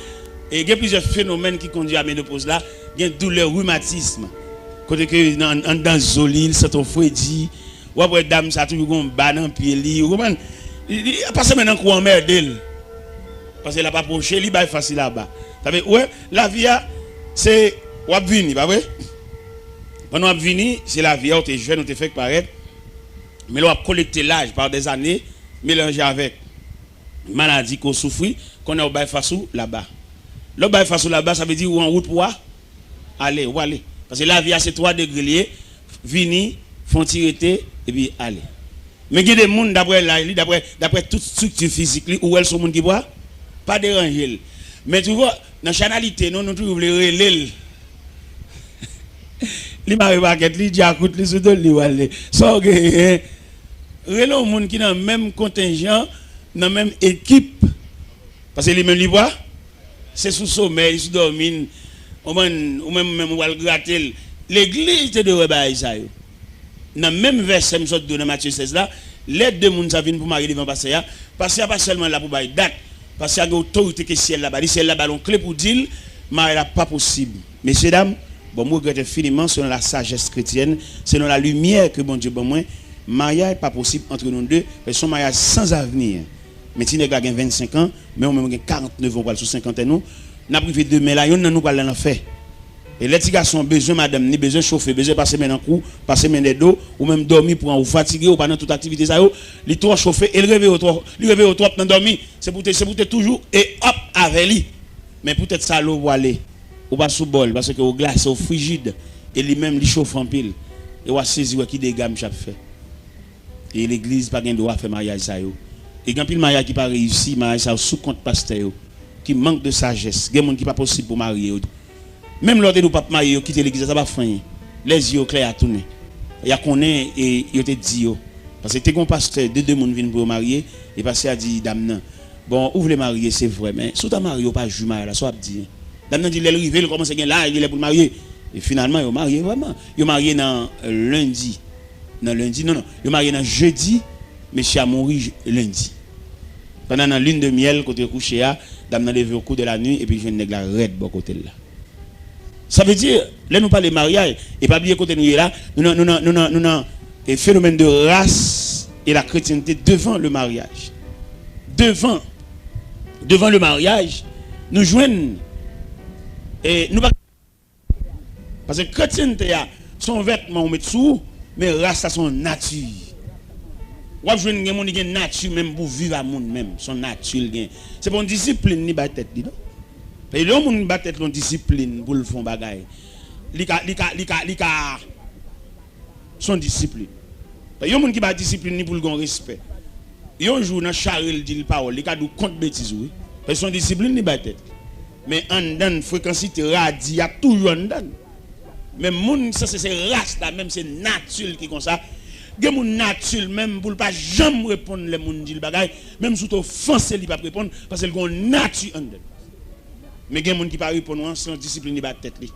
e gen plizyè fenomèn ki kondui a menopoz la. Gen doulè rimatism. Kote ke nan, anndan zo li, li santi yon fredi. W ap wè dam sa toujou gen yon ba nan pye li. Ou konprann? Li, li, pa sèlman nan kou anmède l. Paske l ap apwoche, li bay fas li laba. Sa vle, ou wè, lavi a, se, w ap vini, pa vre? Pandan w ap vini, se lavi a, ou te jèn, ou te fèk parèt. Men lè w ap kolekte laj pa dèzane, melanje avèk maladi ke w soufri, kounye a w bay fas ou laba. Lè w bay fas ou laba, sa vle di ou an wout pou w ale, ou ale. Paske lavi a se twa degre li ye, vini, fè yon ti rete, epi ale. Men gen de moun, daprè laj li, daprè, daprè tout estrikti fizik li, ou wè l se yon moun ki pa, pa deranje l. Men toujou, nan chanalite nou, nou toujou vle rele l. Li mare pakèt li, djakout li sou do l, li prale. Sa w genyen? Rele yon moun ki nan menm kontenjan, nan menm ekip. Paske li menm li pa, se sou somèy, li sou dòmi, ou menm, ou menm, ou menm ou pral grate l. Legliz te dwe wè bagay sa yo. Nan menm vèsè m sot di w nan Matye sèz la, lè de moun sa vin pou marye devan pastè a, pastè a pa sèlman la pou bay dat, pastè a gen otorite ke syèl la ba li, syèl la ba l yon kle pou di l, maryaj la pa posib. Mesye dam, bon, m regrèt enfiniman, selon la sajès kretyèn, selon la limyè ke Bondye ban mwen, maryaj pa posib antre nou de, se yon maryaj sans avenir. Men ti nèg la gen vennsenk an, men ou menm ou gen karantnèf an, ou pral sou senkantèn ou, n ap rive demen la, yonn nan nou pral nan lanfè. E lè ti gason an bezwen madanm ni, bezwen chofe, bezwen pase men nan kou, pase men dèyè do, ou menm dòmi pran ou, fatige, ou pa nan tout aktivite sa yo, li twò chofe, e l reveye w twò, li reveye w twòp nan dòmi. Se pou te, se pou te toujou e up avè li. Men poutèt sa lè w pwale, ou pa sou bòl, paske ou glase, ou frijid, e li menm li chofe anpil. E w a sezi wè ki dega misye ap fè. E legliz pa gen dwa fè maryaj sa yo. E gen anpil maryaj ki pa reyisi, maryaj sa yo sou kont pastè yo. ki mank de sajès. Gen moun ki pa posib pou marye yo. Menm lè w te di w p ap marye, yo kite legliz la, sa pa fè anyen. Lè zye yo klè, y a tounen. Y a konnen e yo te di yo. Paske te gen yon pastè, de, de moun vin pou yo marye, e pastè a di dam nan, "Bon, ou vle marye, se vre, men si w ta marye, w pa jwi maryaj la, sa w ap di?" Dam nan di, lè l rive, l kòmanse gen laj, li lè pou l marye. E finalman, yo marye vrèman. Yo marye nan lendi. Nan lendi, non, non. Yo marye nan jedi, mesye a mouri j-, lendi. Pandan nan lune de miel, kote yo kouche a, dam nan leve au cours de la nuit epi jwenn nèg la rèd bò kote l la. Sa vle di, lè nou pale maryaj, e pa bliye kote nou ye la, nou nan, nou nan, nou nan, nou nan, e, phénomène de race et la chrétienté devant le mariage. Devan, devan le maryaj, nou jwenn, e, nou pa Paske kretyente a, se yon vètman ou met sou ou, men ras la se yon nati. W ap jwenn gen moun ki gen nati menm pou viv a moun menm, se yon nati l gen. Se pa yon disiplin li bay tèt li, non. Paske lè yon moun bay tèt li yon disiplin pou l fè yon bagay, li ka, li ka, li ka, li ka, se yon disiplin. Yon moun ki bay disiplin li pou l gen yon respè. Yon jou nan chari l di l pawòl, li ka di w kont betiz ou wi. Paske se yon disiplin li bay tèt li. Men anndan l, frekansite, radi a toujou anndan l. Men moun sanse se ras la, menm se nati l ki konsa. Gen moun nati l menm pou l pa janm reponn lè moun di l bagay, menm si w te ofanse li p ap reponn, paske l gen yon nati anndan l. Men gen moun ki pa reponn ou an, se yon disiplin li bay tèt li.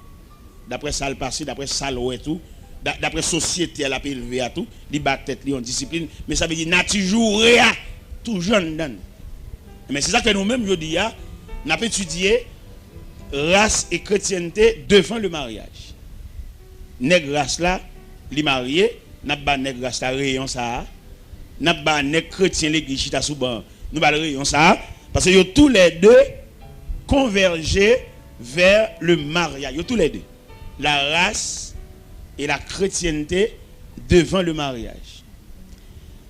Daprè sa l pase, daprè sa l wè tou, da-, daprè sosyete a l ap elve a tou, li ba tèt li yon disiplin, men sa vle di nati joure a toujou anndan l. Men se sa k fè nou menm jodi a, n ap etidye ras e kretyente devan le maryaj. Nèg ras la, li marye, n ap ba nèg ras la reyon sa a, n ap ba nèg kretyen legliz chita sou ban an, nou ba l reyon sa a, paske yo toulède konvèje vè le maryaj. Yo toulède. La race et la chrétienté devant le mariage.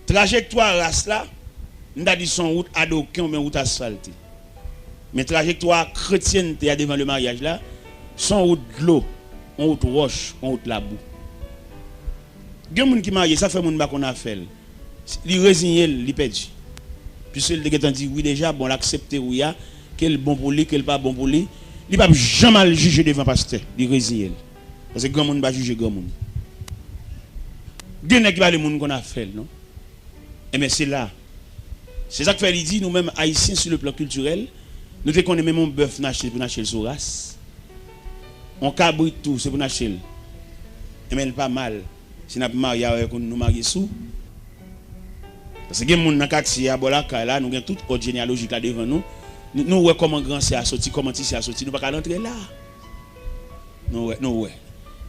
Trajektwa ras la, m ta di se yon wout adoken oubyen wout asfalte. Men trajektwa kretyente a devan le maryaj la, se yon wout dlo, yon wout wòch, yon wout labou. Gen moun ki marye, sa fè moun pa konn afè l. Li reziye l, li pèdi. Piske l te gentan di wi deja, bon, l aksepte wi a, ke l bon pou li, ke l pa bon pou li. Li p ap janm al jije devan pastè, li reziye l. Paske granmoun pa jije granmoun. Gen nèg ki pa vle moun konn afè l, non. Enben, se la. Se sa k fè li di, nou menm Ayisyen, sur le plan culturel, nou te konnen menm yon bèf n achte, se pou n achte l sou ras. Yon kabrit tou, se pou n achte l. Enben, l pa mal. Si n ap marye avèk youn, nou marye sou. Paske gen moun nan katye a, bò lakay la, nou gen tout òb jeneyalojik la devan nou. Nou, nou wè kòman gran sè a soti, kòman ti sè a soti, nou pa ka rantre la. Nou wè, nou wè.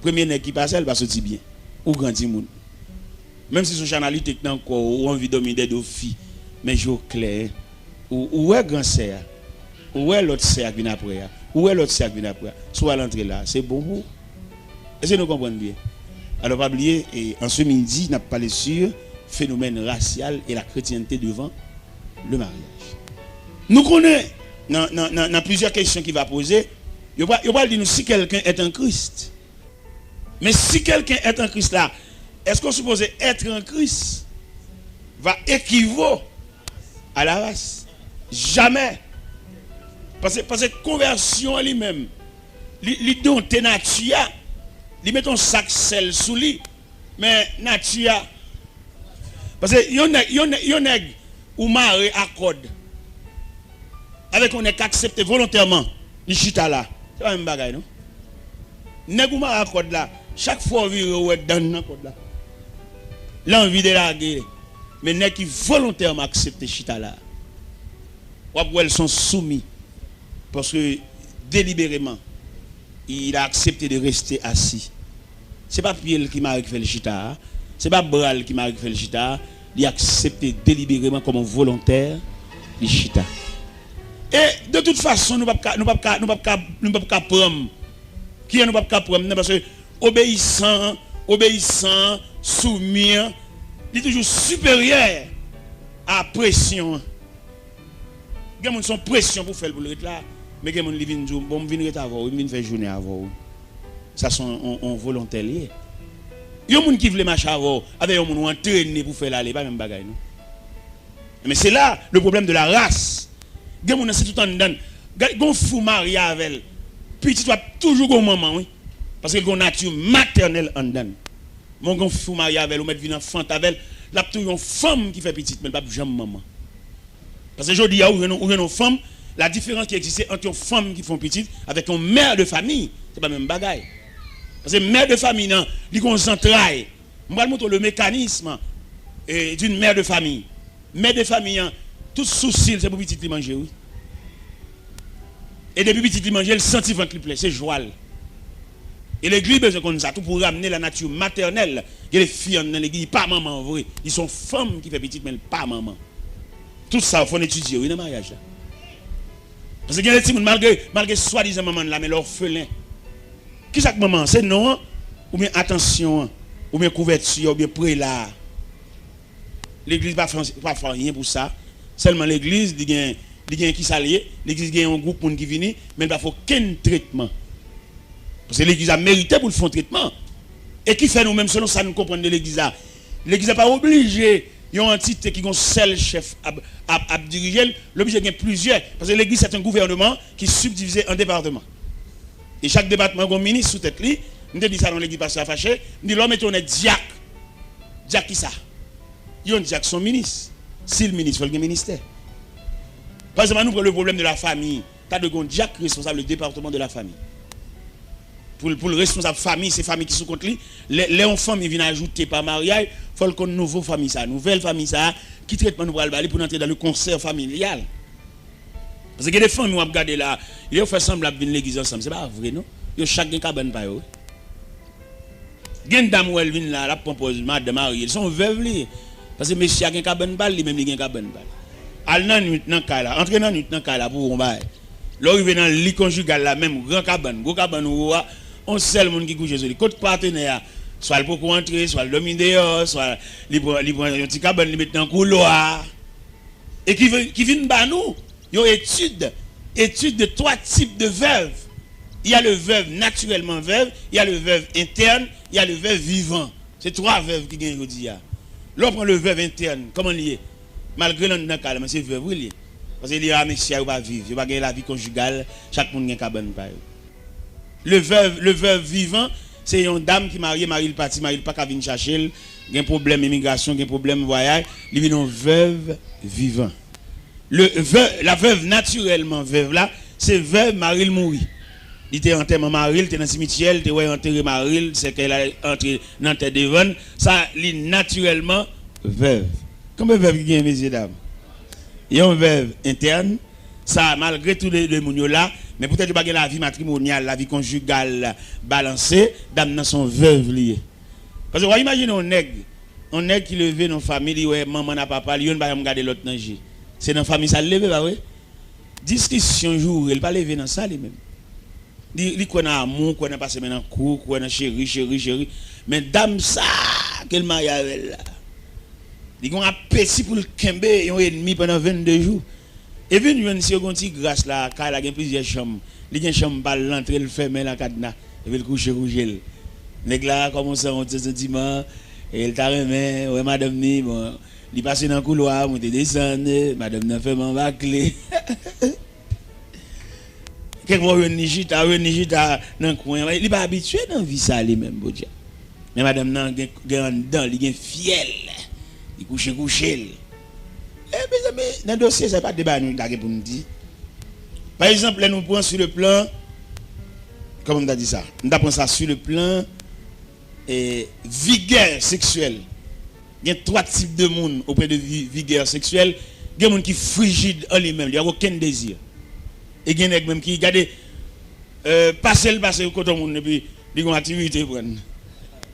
Premye nèg ki pase a, li pa soti byen. Ou gran timoun. Menm si se yon chanalite k nan kò w, ou anvi dòmi dèdo fi, men je w klè. Ou, ou wè gran sè a. Ou wè lòt sè a k vin apre a. Ou wè lòt sè a k vin apre a. Si w al antre la, se bon pou ou. Èske nou konprann byen? Alò, pa bliye, e, an se midi, n ap pale sur phénomène racial et la chrétienté devant le mariage. Nou konnen, nan, nan, nan, nan plizyè kesyon ki va poze, yo pral, yo pral di nou si quelqu'un est en Christ. Men si quelqu'un est en Christ la, est-ce qu'on supposé être en Christ va équivaut à la race? Jamè. Paske, paske konvèsyon an li menm, li, li donte nati a, li mete yon sak sèl sou li, men nati a. Paske yon nèg, yon nèg, yon nèg ou mare a kòd avèk yon nèg k aksepte volontèman li chita la, se pa menm bagay non. Nèg ou mare a kòd la, chak fwa w vire ou wè dann nan kòd la. L anvi delage. Men nèg ki volontèman aksepte chita la, w ap wè l se yon soumi. Paske delibereman, il a accepté de rester assis. Se pa pye l ki mare ki fè l chita a. Se pa bra l ki mare ki fè l chita a. Li aksepte delibereman kòm yon volontè, li chita. E de tout fason, nou p ap ka, nou p ap ka, nou p ap ka, nou p ap ka pran m. Kijan nou p ap ka pran m nan? Paske obeyisan an, obeyisan an, soumi an, li toujou siperyè a presyon an. Gen moun se yon presyon pou fè l pou l ret la, men gen moun li vin di w, bon, m vin ret avè w wi, m vin fè jounen avè w wi. Sa se yon, yon, yon volontè li ye. Yon moun ki vle mache avè w, avè yon moun ou antrene pou fè l ale, pa menm bagay non. Men se la le problème de la race. Gen moun nan se tout anndan l. Gade, gon fi w marye avè l, pitit w ap toujou gon manman, wi. Paske l gon nati matènèl anndan l. Men gon fi w marye avè l, ou mèt vin anfante avè l, l ap toujou yon fanm ki fè pitit, men l p ap janm manman. Paske jodi a, ou jwenn, ou jwenn yon fanm, la diferans ki egziste ant yon fanm ki fè yon pitit avèk yon mè de famiy, se pa menm bagay. Paske mè de famiy nan, li gon zantray. M pral montre w le mécanisme, eh, d'une mère de famille. Mè de famiy an, tout sousi l, se pou pitit li manje, wi. E depi pitit li manje, l santi vant li plen, se jwa l. E legliz bezwen konn sa tou pou ramne la nature maternelle. Gen de fi anndan legliz, li pa manman vre. Li se yon fanm ki fè pitit, men l pa manman. Tout sa, fò n etidye, wi, nan maryaj la. Paske gen de timoun, malgre, malgre swadizan manman l la, men l òfelen. Kisa k manman an? Se non an, oubyen atansyon an, oubyen kouvèti a, oubyen prela a? Legliz pa fè, pa fè anyen pou sa. Sèlman legliz, li gen, li gen kisa l ye? Legliz gen yon gwoup moun ki vini, men l pa fè okenn tretman. Paske legliz la merite pou l fè yon tretman. E ki fè nou menm, selon sa nou konprann de legliz la, legliz la pa oblije yon antite ki gon sèl chèf ap, ap, ap dirije l, l oblije gen plizyè. Paske legliz se yon gouvènman ki sibdivize an depatman. E chak depatman gon minis sou tèt li. M te di sa nan legliz pastè a fache. M di, lè w mete yon nèg dyak, dyak kisa? Yon dyak se yon minis. Si l minis, fò l gen ministè. Pa egzanp, ann nou pran le problème de la famille. Ta dwe gen yon dyak responsab le département de la famille. Pou l, pou l responsab fanmi, se fanmi ki sou kont li. Lè, lè yon fanmi vin ajoute pa maryaj, fò l konn nouvo fanmi sa, nouvèl fanmi sa, ki tretman nou pral ba li pou n antre dans le concert familial. Paske gen de fanmi w ap gade la, yo fè sanblan ap vin legliz ansanm. Se pa vre, non. Yo chak gen kabann pa yo, wi. Gen dam ou wè l vin la, l ap pran pòz madanm marye l. Se yon vèv li ye. Paske mesye a gen kabann pa l, li menm li gen kabann pa l. Al nan nwit nan kay la, antre nan nwit nan kay la pou w wè yon bagay. Lè w rive nan li konjigal la, menm gran kabann, gwo kabann ou a, yon sèl moun ki kouche sou li. Kot patenè a? Swa l poko antre, swa l dòmi deyò, swa li pran, li pran yon ti kabann, li met nan koulwa. E ki vin, ki vin ba nou yon etid, étude de trois types de veuves. Il y a le veuve naturellement veuve, il y a le veuve interne, il y a le veuve vivant. Se twa vèv ki gen jodi a. Lè w pran le veuve interne, kòman li ye? Malgre l anndan kay la, men se vèv wi li ye. Paske li a mesye a, yo pa viv, yo pa gen lavi konjigal, chak moun gen kabann pa yo. Le veuve, le veuve vivant, se yon dam ki marye, mari l pati, mari l pa ka vin chache l, gen pwoblèm imigrasyon, gen pwoblèm vwayaj, li vin yon veuve vivant. Le veuve, la veuve naturellement veuve la, se veuve mari l mouri. Li te antèman mari l, te nan simityè, li te wè yo antere mari l, sèkèy la antre nan tè devan l. Sa, li natirèlman veuve. Konbyen vèv ki genyen, mesye dam? Yon vèv entèn, sa, malgre tou de, de moun yo la, men poutèt yo pa gen lavi matrimonyal, lavi konjigal balanse, dam nan se yon vèv li ye. Paske w a imajine yon nèg, yon nèg ki leve nan yon fanmi, li wè manman l ak papa l, youn pa janm gade lòt nan je. Se nan fanmi sa l leve, pa vre? Diskisyon, joure, li pa leve nan sa li menm. Li, li kwè nan amou, kwè nan pase men nan kou, kwè nan cheri, cheri, cheri. Men dam sa ke l marye avè l la, li gen yon apeti pou l kenbe yon enmi pandan vennde jou. E vin jwenn si yo gen yon ti gras la, kay la gen plizyè chanm. Li gen chanm pa l, l antre, l fèmen l an kadna. Epi l kouche, kouche l. Nèg la kòmanse yon ti santiman, e l ta renmen wè madanm ni, bon, li pase nan koulwa, monte desann, madanm nan fèmen anba kle. Kèk fwa w jwenn li chita, w jwenn li chita nan kwen an. Li pa abitye nan vi sa li menm, podyab. Men madanm nan gen, gen anndan, li gen fyèl. Li kouche kouche l. E mezanmi, nan dosye sa, pa de bagay nou ta gen pou n di. Pa egzanp, lè nou pran sur le plan, kòman m ta di sa? M ta pran sa sur le plan, eh, vigueur sexuelle. Gen twa tip de moun auprès de vi-, vigueur sexuelle. Gen moun ki frijid an li menm, li pa gen okenn dezi. E gen nèg menm ki, gade, eh, pase l pase kote yon moun epi li gen yon aktivite pran.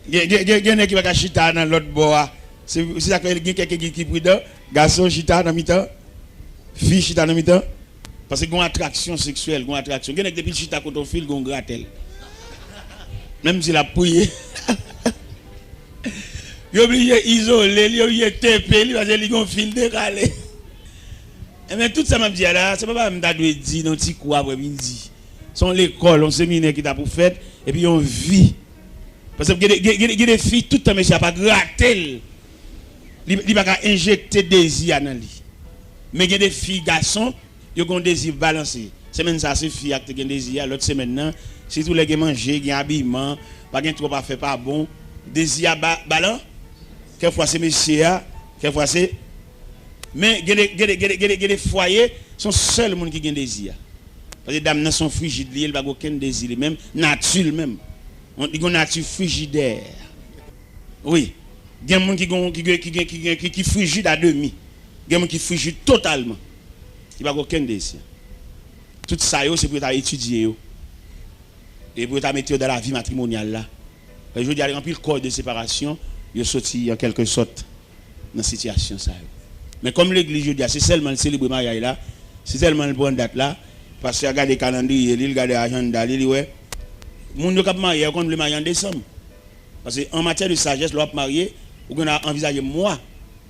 Gen, gen, gen, gen nèg ki pa ka chita nan lòt bò a. Se, se sa k fè gen kèk ki, ki pridan. Gason chita nan mitan, fi chita nan mitan. Paske gen yon atraksyon seksyèl, gen yon atraksyon. Gen nèg depi l chita kote yon fi, l gen yon gratèl. Menm si l ap priye. Yo oblije izole li, yo oblije tepe li, paske li gen yon fi l dekale. Enben, tout sa m ap di a la, se pa bagay m ta dwe di nan ti kou aprè midi. Se yon lekòl, yon seminè ki ta pou fèt, epi yon vi. Paske gen de, gen, gen, gen de fi, tout tan mesye a pa grate l, li, li pa ka enjekte dezi a nan li. Men gen de fi, gason, yo gen yon dezi balanse. Semèn sa a, se fi a ki te gen dezi a. Lòt semèn nan, sitou lè gen manje, gen abiman, pa gen twòp afè pa bon, dezi a ba, balan. Kèk fwa se mesye a, kèk fwa se. Men gen de, gen de, gen de, gen de, gen de fwaye, se yon sèl moun ki gen dezi a. Paske dam nan se yon frijid li ye, li pa gen okenn dezi li menm, nati l menm. Li gen yon nati frijidè. Wi. Gen moun ki gen, ki gen, ki gen, ki gen, ki, ki frijid a demi. Gen moun ki frijid totalman. Li pa gen okenn dezi. Tout sa yo, se pou yo ta etidye yo. E pou yo ta mete yo dan lavi matrimonyal la. Paske jodi a, gen anpil kò de separasyon, yo soti an kèlke sòt nan sitiyasyon sa yo. Men kòm legliz jodi a, se sèlman l selebre maryaj la, se sèlman l pran dat la, pastè a gade kalandriye li, l gade ajanda li, li wè. Moun yo k ap marye a, yo konn vle marye an desanm. Paske an matyè de sajès, lè w ap marye, ou gen dwa anvizaje mwa,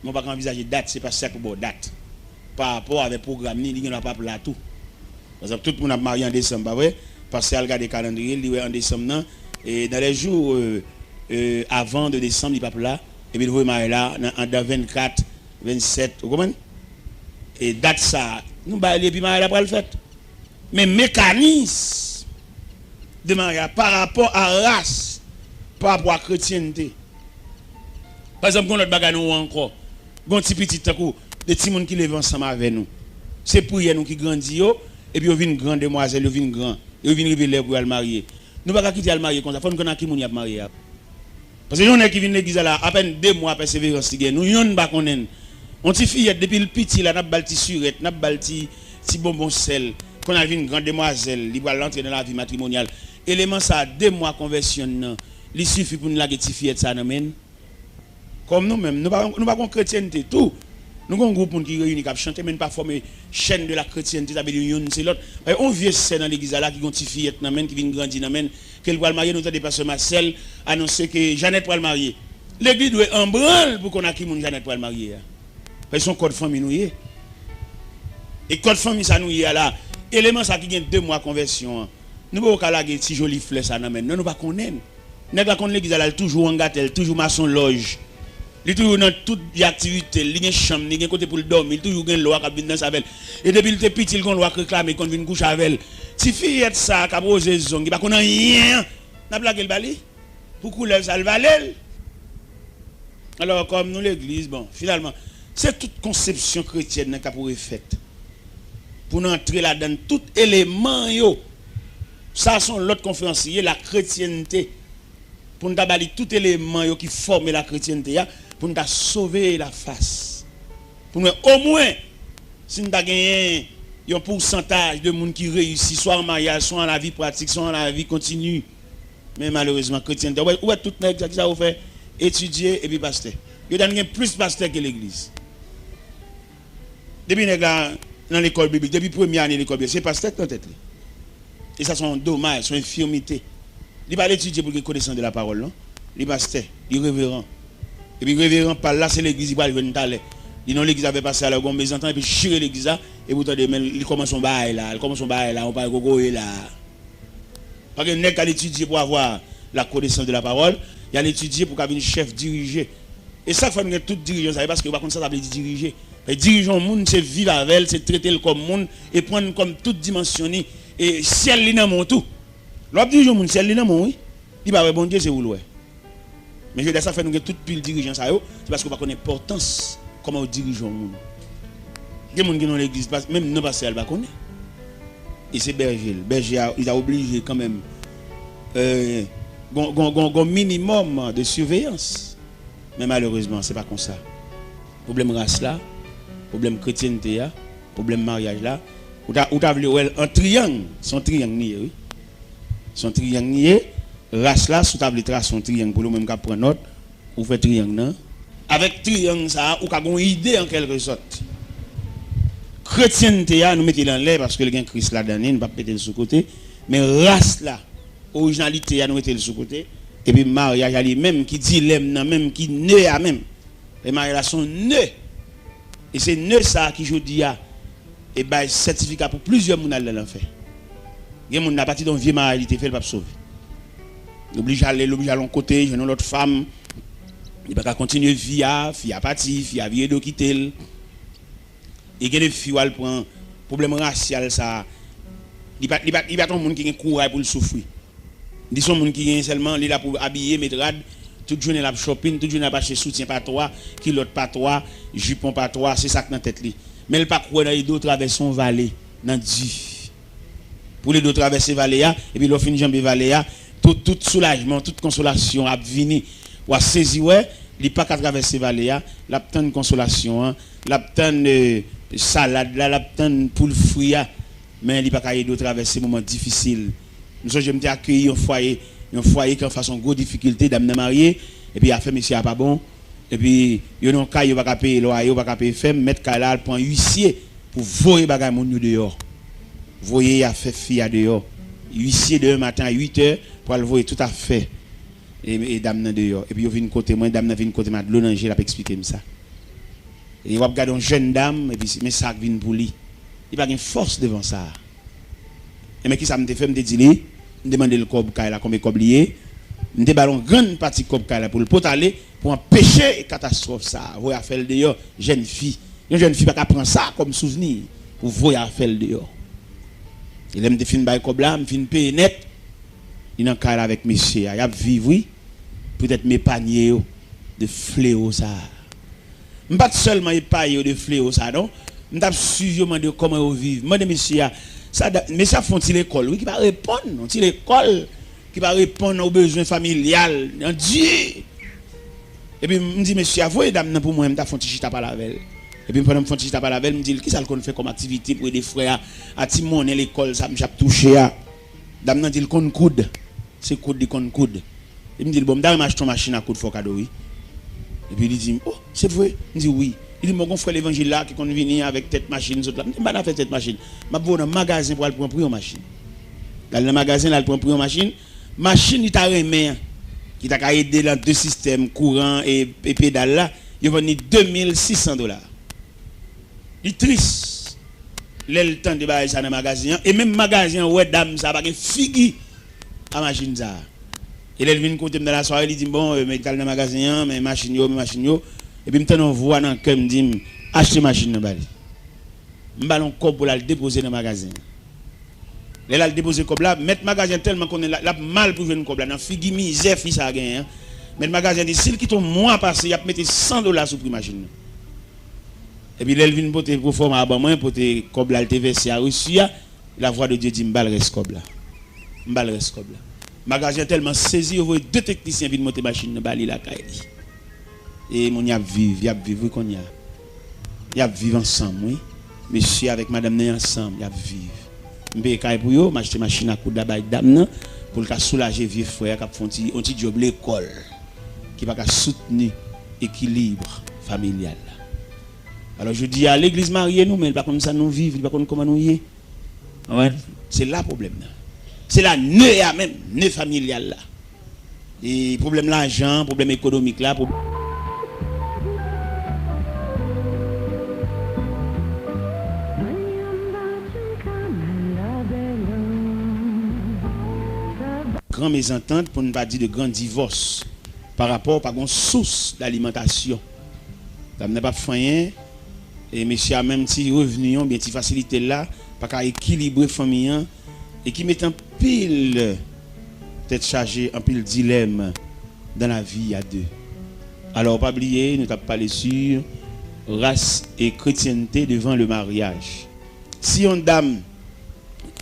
men w pa ka anvizaje dat, se pastè a k pou ba w dat. Pa rapò avèk pwogram li, li gen dwa p ap la tou. Pa egzanp, tout moun ap marye an desanm, pa vre? Pastè a al gade kalandriye, li wè an desanm nan, e dans les jours, euh, euh, avant de décembre, li p ap la, epi l voye maryaj la nan, andan vennkat, vennsèt, ou konprann? E dat sa, nou ba li epi maryaj la pral fèt. Men mekanis de maryaj pa rapò a ras, pa rapò a kretyente. Pa egzanp, gen yon lòt bagay nou wè ankò. Gen yon ti pitit tankou de timoun ki leve ansanm avè nou. Se priyè nou ki grandi yo, epi yo vin gran, demwazèl yo vin gran, yo vin rive lè pou y al marye. Nou pa ka kite y al marye konsa, fò n konn ak ki moun y ap marye a. Paske yon nèg ki vin legliz la la, apèn de mwa pèseverans li gen, nou yonn pa konnen l. Yon ti fiyèt, depi l piti la, n ap ba l ti sirèt, n ap ba l ti, ti bonbon sèl. Kounye a l vin gran demwazèl, li pral antre nan lavi matrimonyal. Eleman sa a, de mwa konvèsyon l nan, li sifi pou n lage ti fiyèt sa a nan men n? Kòm nou menm, nou pa, nou pa gen kretyente tou. Nou gen yon gwoup moun ki reyini, k ap chante, men n pa fòme chaîne de la chrétienté, sa vle di youn se lòt. Paske yon vye sè nan legliz la la ki gen yon ti fiyèt nan men l, ki vin grandi nan men l, ke l pral marye, nou tande pastè Marcel anonse ke Jeannette pral marye. Legliz dwe an branl pou konn ak ki moun Jeannette pral marye a. Paske se yon kòd fanmi nou ye. E kòd fanmi sa nou ye a la, eleman sa ki gen de mwa konvèsyon an, nou poko ka lage ti joli flè sa nan men l. Non, nou pa konnen l. Nèg la konn legliz la, l toujou angatè, l toujou mason lòj. Li toujou nan tout vye aktivite l. Li gen chanm, li gen kote pou l dòmi, li toujou gen lwa k ap vin danse avè l. E depi l te piti, l gen lwa k reklame, l konn vin kouche avè l. Ti fiyèt sa k ap woze zong, li pa konn anyen an, n ap lage l ba li? Pou koulèv sa, l vale l? Alò, kòm nou legliz, bon, finalman, se tout konsepsyon kretyèn nan k ap refèt. Pou n antre ladan l, tout eleman yo. Sa se yon lòt konferans li ye, la kretyente. Pou n ta ba li tout eleman yo ki fòme la kretyente a, pou n ta sove la fas. Pou n wè omwen si n ta genyen yon pousantaj de moun ki reyisi, swa an maryaj, swa an lavi pratik, swa an lavi kontini. Men malerezman, kretyente, ou wè, ou wè tout nèg sa, kisa yo fè? Etidye epi pastè. Yo ta gen plis pastè ke legliz. Depi nèg la nan lekòl biblik, depi premye ane lekòl biblik, se pastè k nan tèt li. E sa se yon domaj, se yon enfimite. Li pa al etidye pou l gen konesans de la pawòl, non. Li pastè, li reveran. Epi reveran pa l la, se legliz li pral jwenn talè. Li nan legliz avè pastè a la, yo gen yon mezantant, epi chire legliz la, epi w tande, men li kòmanse yon bagay la, li kòmanse yon bagay la, yon bagay kokoye la. Pa gen nèg k al etidye pou avoir la connaissance de la parole, y al etidye pou ka vin chèf dirije. E sa k fè nou gen tout dirijan sa, se paske yo pa konn sa sa vle di dirije. Paske dirije yon moun, se viv avè l, se trete l kòm moun, e pran l kòm tout dimansyon li, e syèl li nan men w tou. Lè w ap dirije yon moun, syèl li nan men w, wi. Li pa wè Bondye, se ou l wè. Men jodi a, sa k fè nou gen tout pil dirijan sa yo, se paske yo pa konn enpòtans kòman yo dirije yon moun. Gen moun ki nan legliz, pas-, menm non pastè a, li pa konnen. E se bèje l. Bèje a, li ta oblije kanmenm, euh, gon, gon, gon, gon minimòm de siveyans. Men malerezman, se pa konsa. Pwoblèm ras la, pwoblèm kretyente a, pwoblèm maryaj la, ou ta, ou ta vle wè l an triyang, se yon triyang li ye, wi. Se yon triyang li ye. Ras la, si w ta vle trase yon triyang pou li, ou menm k ap pran nòt, ou fè triyang nan. Avèk triyang sa a, ou ka gen yon ide an kèlke sòt. Kretyente a, nou mete l anlè paske l gen Kris ladan li, nou p ap mete l sou kote. Men ras la, orijinalite a, nou mete l sou kote. Epi maryaj a li menm, ki dilèm nan menm, ki ne a menm. E maryaj la se yon ne. E se ne sa a ki jodi a e bay sètifika pou plizyè moun al nan lanfè. Gen moun apati de yon vye maryaj li te fè, li p ap sove. Li oblije ale, li oblije al yon kote, jwenn yon lòt fanm. Li pa ka kontinye vi a, fi a pati, fi a vire do kite l. E gen de fi w al pran pwoblèm rasyal sa a. Li pa, li pa, li pa t yon moun ki gen kouraj pou l soufri. Li se yon moun ki gen sèlman, li la pou abiye, met rad, tout jounen l ap shopping, tout jounen l ap achte soutyen pa twa, kilòt pa twa, jipon pa twa, se sa k nan tèt li. Men l pa kwè nan ede w travèse yon vale, nan di. Pou l ede w travèse vale a, epi lè w fin janbe vale a, tout, tout soulajman, tout konsolasyon ap vini. W a sezi wè, li pa ka travèse vale a, l ap tann konsolasyon an, l ap tann, eh, salad la, l ap tann poul fri a, men li pa ka ede w travèse moman difisil. M sonje m te akeyi yon fwaye, yon fwaye ki anfas yon gwo difikilte, dam nan marye, epi afè mesye a pa bon, epi yo nan yon kay, yo pa ka peye lwaye, yo pa ka peye fèm, mèt kay la al pran uisye pou voye bagay moun yo deyò. Voye afè fi a deyò. Uisye demen maten a uit è pou al voye tout afè e, e dam nan deyò. Epi yo vin kote mwen, dam nan vin kote m a dlo nan je l ap eksplike m sa. E w ap gade yon jèn dam, epi se, men sa k vin pou li. Li pa gen fòs devan sa. E men kisa m te fè, m te di li, m te mande l kòb kay la, konbyen kòb li ye. M te ba l yon grann pati kòb kay la pou l pot ale, pou anpeche katastwòf sa a. Voye afè l deyò, jèn fi. Yon jèn fi pa ka pran sa kòm souvni pou voye afè l deyò. E lè m te fin bay kòb la, m fin peye nèt, li nan kay la avèk mesye a. Y ap viv, wi. Poutèt m epanye yo de flewo sa a. M pa t sèlman epaye yo de flewo sa a, non. M t ap swiv yo, mande yo kòman yo viv. M mande mesye a, sa da-, mesye ap fè yon ti lekòl, wi, ki pa reponn, yon ti lekòl ki pa reponn o bezwen familyal, nan di. Epi m di mesye a, voye dam nan pou mwen, m ta fè yon ti chita pale avè l. Epi pandan m fè yon ti chita pale avè l, m di l, kisa l konn fè kòm aktivite pou ede frè a, a ti monnen lekòl sa misye ap touche a? Dam nan di l konn koud. Se koud li konn koud. Epi m di l, bon, m ta renmen achte yon machin a koud fè w kado, wi. Epi li di m, oh, se vre? M di, wi. Li di m, bon, gon frè levanjil la ki konn vini avèk tèt machin sot la. M di, m pa nan afè tèt machin. M ap voye w nan magazen pou al pran pri yon machin. L al nan magazen, l al pran pri yon machin. Machin li ta renmen an, ki ta ka ede l an de sistèm, kouran e, e pedal la, yo vann li de mil sis san dola. Li tris lè l tande bagay sa nan magazen an. E menm magazen an wè dam sa pa gen figi a machin sa. E lè l vin kote m nan lasware, li di m, bon, eh, men t al nan magazen an, men machin yo, men machin yo. Epi m tande yon vwa nan kè m di m, achte machin nan ba li. M ba l yon kòb pou l al depoze nan magazen an. Lè l al depoze kòb la, mèt magazen an tèlman konnen l, l ap mal pou jwenn kòb la, nan figi mizè fi sa a genyen an. Mèt magazen an di, si l kite yon mwa pase, y ap mete san dola sou pri machin nan. Epi lè l vin pote pwofòma a ban mwen, pote kòb la l te vèse a resi a, lavwa de Dye di m ba l rès kòb la. M ba l rès kòb la. Magazen an tèlman sezi, yo voye de teknisyen vin monte machin nan ba li lakay li. E moun y ap viv, y ap viv wi kounye a. Y ap viv ansanm wi. Mesye avèk madanm nan ansanm, y ap viv. M peye kay pou yo, m achte machin a koud la bay dam nan, pou l ka soulaje vye frè a k ap fè yon ti, yon ti djòb lekòl, ki pa ka soutni ekilib familyal la. Alò, jodi a, legliz marye nou, men li pa konn sa nou viv, li pa konn kòman nou ye. Konprann? Se la pwoblèm nan. Se la nè a menm, nè familyal la. E pwoblèm lajan, pwoblèm ekonomik la, pwob- Gran mezantant, pou n pa di de gran divòs, pa rapò pa gon sous dalimantasyon. Dam nan p ap fè anyen, e mesye a menm ti revni an, oubyen ti fasilite l la, pa ka ekilibre fanmi an, e ki mete anpil tèt chaje, anpil dilèm dans la vie à deux. Alò, pa bliye, nou t ap pale sur race et chrétienté devant le mariage. Si yon dam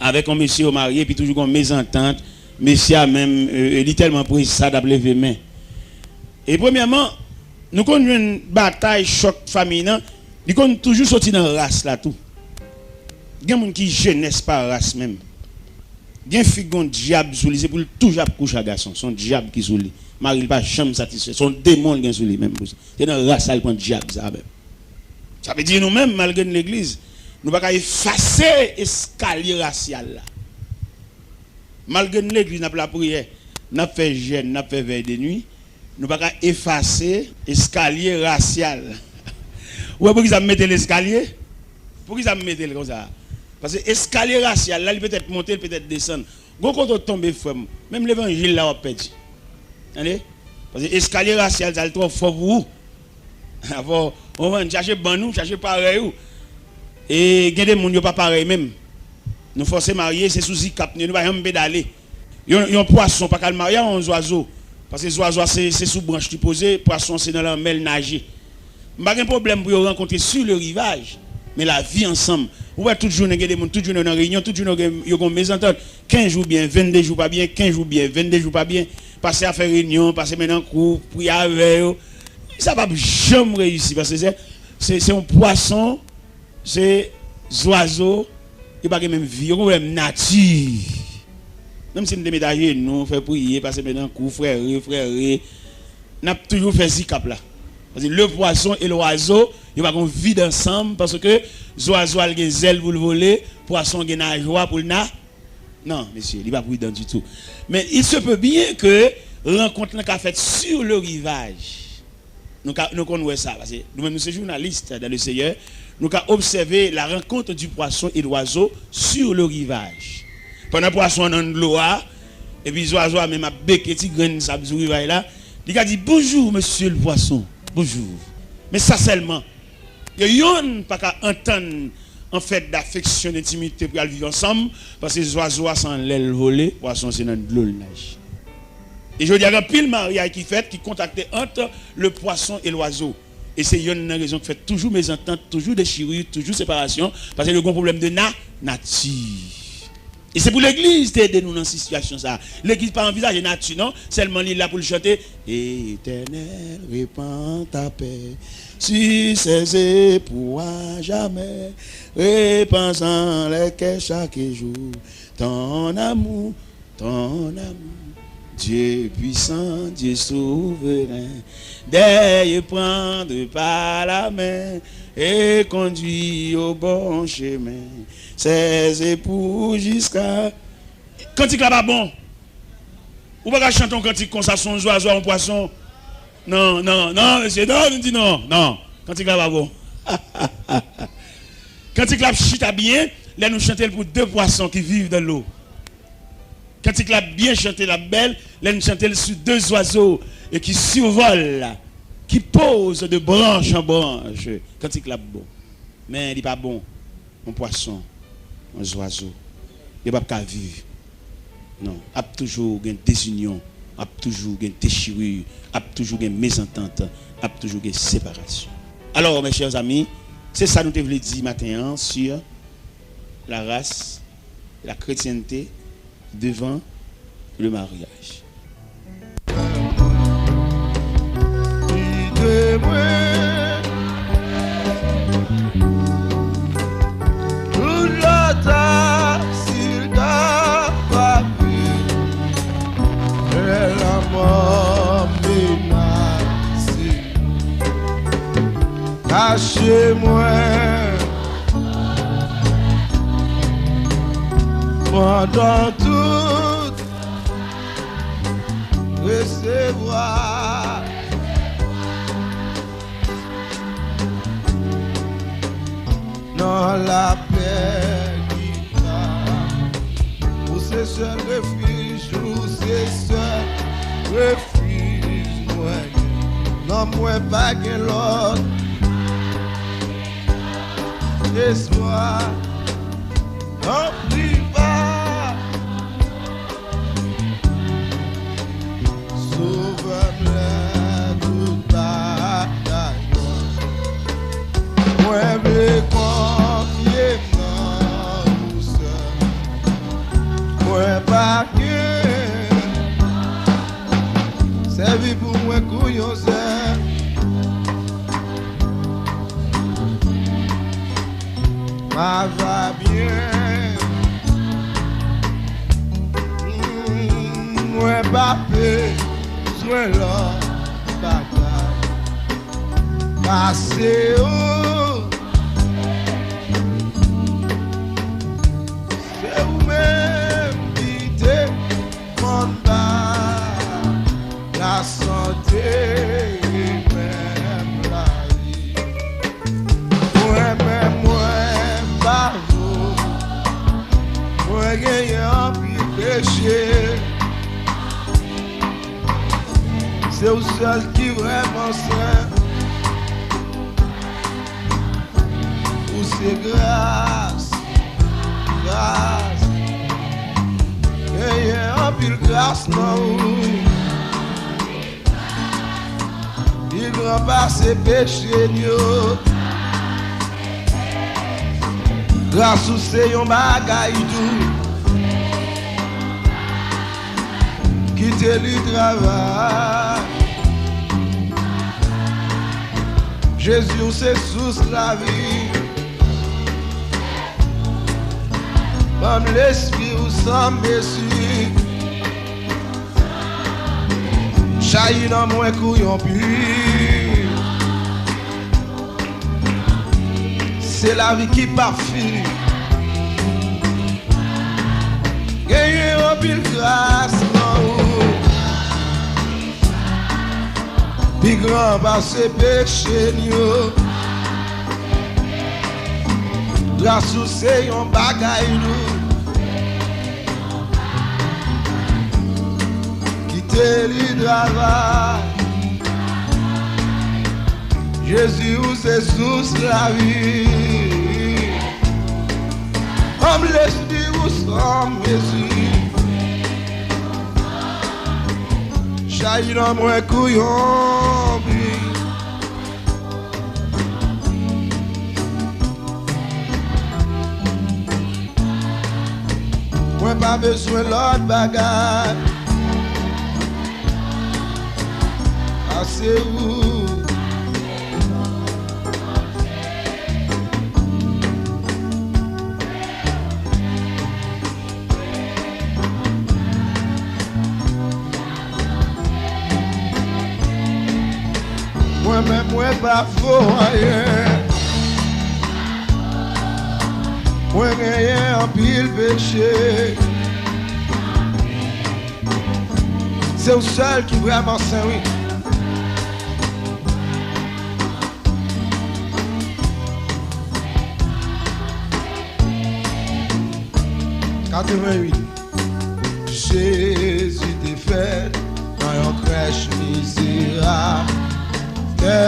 avèk yon mesye yo marye, epi toujou gon mezantant, mesye a menm, e, e, li tèlman presa, l ap leve men. E premyèman, nou konn jwenn batay, chòk fanmi nan, li konn toujou soti nan ras la tou. Gen moun ki jenès pa ras menm. Gen fi gon dyab sou li, se pou l toujou ap kouche ak gason. Se yon dyab ki sou li. Mari l pa janm satisfè. Se yon demon l gen sou li menm pou sa. Se nan ras la l pran dyab sa menm. Sa vle di nou menm, malgre n legliz, nou pa ka efase eskalye rasyal la. Malgre n legliz, n ap lapriyè, n ap fè jèn, n ap fè vèy de nwi, nou pa ka efase eskalye rasyal. Ou wè poukisa m mete l eskalye? Poukisa m mete l konsa? Paske eskalye rasyal la, li petèt monte, li petèt desann. Gon kote w tonbe, frè m, menm levanjil la w ap pèdi. Tande? Paske eskalye rasyal sa, li twò fò pou ou. Avò, ou konprann, chache bann ou, chache parèy ou. E gen de moun yo pa parèy menm. Nou fòse marye, se sou zikap nou ye, nou pa janm pedale. Yon, yon pwason pa ka al marye a yon zwazo. Paske zwazo a se, se sou branch li poze, pwason se nan lanmè l naje. M pa gen pwoblèm pou yo rankontre sur le rivage, men lavi ansanm. Ou wè tout jounen gen de moun, tout jounen yo nan reyinyon, tout jounen yo gen, yo gen yon mezantant. Kenz jou byen, vennde jou pa byen, kenz jou byen, vennde jou pa byen. Pase a fè reyinyon, pase mennen kou, priye avè yo. Sa p ap janm reyisi, paske se, se, se yon pwason, se zwazo, yo pa gen menm vi, yo gen pwoblèm nati. Menm si m te met ajenou, fè priye, pase mennen kou, frère, frère, n ap toujou fè zikap la. Paske le poisson et l'oiseau, yo pa gen vi ansanm, paske zwazo a l gen zèl pou l vole, pwason gen najwa pou l na-, non, mesye, li pa pridan ditou. Men il se peut bien que rankont lan ka fèt sur le rivage. Nou ka, nou konn wè sa, paske nou menm nou se jounalis dans le Seigneur, nou ka obsève la rencontre du poisson et l'oiseau sur le rivage. Pandan pwason an nan dlo a, epi zwazo a menm ap beke ti grenn sab sou rivaj la, li ka di, "Bonjour, monsieur le poisson, bonjour." Men sa sèlman. Yo yonn pa ka antann an fèt dafeksyon, dentimite pou y al viv ansanm, paske zwazo a se anlè l vole, pwason se nan dlo l naje. E jodi a, gen anpil maryaj ki fèt, ki kontakte ant le pwason e lwazo. E se yonn nan rezon ki fè toujou mezantant, toujou dechiri, toujou separasyon, paske yo gen pwoblèm de na-, nati. E se pou legliz te ede nou nan sitiyasyon sa a. Legliz pa anvizaje nati, non. Sèlman li la pou l chante, Éternel, répands ta paix sur ces époux à jamais. Répands en les cœurs chaque jour ton amour, ton amour. Dieu puissant, Dieu souverain, d'ailleurs prendre par la main et conduire au bon chemin ces époux jusqu'à... Kantik la pa bon. Ou pa ka chante yon kantik konsa sou yon zwazo, yon pwason. Non, non, non, mesye, non, nou di non, non. Kantik la pa bon. Kantik la ap chita byen lè nou chante l pou de pwason ki viv dans l'eau. Kantik la ap byen chante, l ap bèl lè nou chante l sou de zwazo e ki sivòl, ki poze de branch an branch. Kantik la ap bon. Men li pa bon. Yon pwason, yon zwazo, yo p ap ka viv. Non, ap toujou gen dezinyon, ap toujou gen dechiri, ap toujou gen mezantant, ap toujou gen separasyon. Alors, mes chers amis, se sa nou te vle di maten an sur la race, la chrétienté devant le mariage. Kite mwen, tout lòt si l ta frape, lè lanmò menase, kache mwen pandan tout resevwa nan lapè ki pa. Ou se sèl refij, ou se sèl refij mwen. Nan mwen pa gen lòt espwa. Anpli pa Sovè m lè tout batay mwen. Mwen vle konfye m nan ou sèl. Mwen pa gen sèvi pou mwen kou yon sèl. Sa va byen. Mm, mwen pa bezwen lòt bagay pase ou. Se ou menm ki te konn ba lasante e menm lavi. Mwen menm, mwen pa vo. Mwen genyen anpil peche. Se ou sèl ki vrèman sen. Ou se gras, gras. Nan ou. Li gran pase peche n yo. Gras ou se yon bagay dou. Kite li travay. Jezi, ou se sous lavi. Ban m lespri ou san mezi. Chayi nan mwen kou yon pi. Se lavi ki p ap fini. Genyen anpil gras nan ou. Pi gran pase peche n yo. Gras ou se yon bagay nou. Kite li travay. Jezi, ou se sous lavi. Ban m lespri ou san mezi. Chayi nan mwen kou yon pi. Mwen pa bezwen lòt bagay. Pase ou. Mwen menm, mwen pa fo anyen. Mwen genyen anpil peche. Se ou sèl ki vrèman sen, wi. Katrevenn uit. Jezi te fèt nan yon krèch mizerab. Kè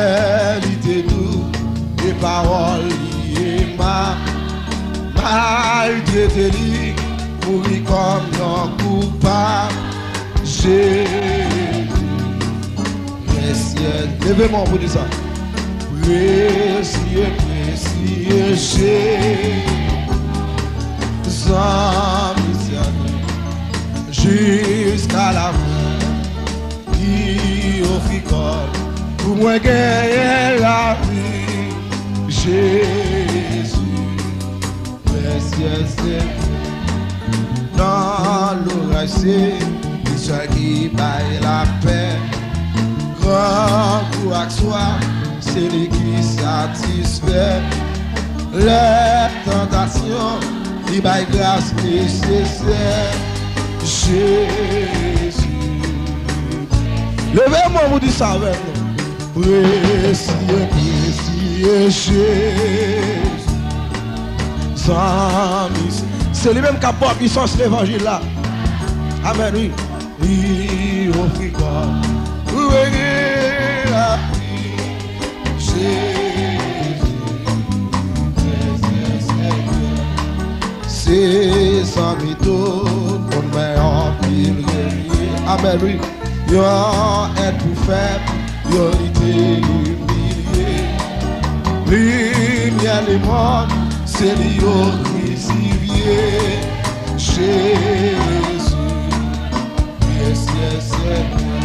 li te dou, e pawòl li emab. Maltrete li, mouri kòm yon koupab. Jezi, presye, leve men w pou di sa. Presye, presye Jezi, zanmi tènèl, jiska lafen, li ofri kò l pou mwen genyen lavi. Jezi, presye Jezi, nan loray se li sèl ki bay lapè. Grangou ak swaf, se li ki satisfè. Lè tantasyon, li bay gras nesesè. Jezi. Leve men w pou di sa avè m non. Presye, presye Jezi. Zanmi, se li menm k ap ba w pisans levanjil la. Amèn, wi. Li ofri kò l pou mwen genyen lavi. Jezi, presye Senyè. Se zanmi tout moun, men anpil revye. Amèn, wi. Yon èd pou fèb, yon li te imilye. Limyè lemonn, se li yo krisifye. Jezi, presye Senyè,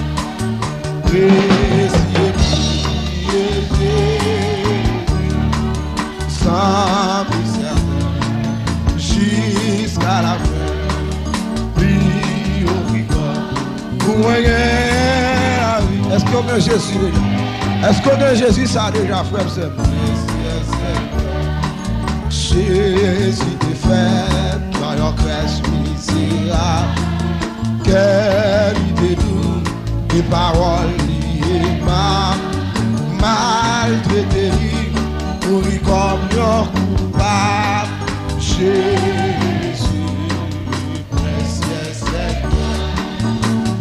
presye, presye Jezi. San mizè, jiska lafen, li ofri kò l pou mwen gen lavi. Èske w gen Jezi deja? Èske w gen Jezi sa deja, frè m, sè m? Jezi te fèt nan yon krèch mizerab. Kè li te dou, e pawòl li emab. Maltrete li, mouri kòm yon koupab. Jezi, presye Senyè,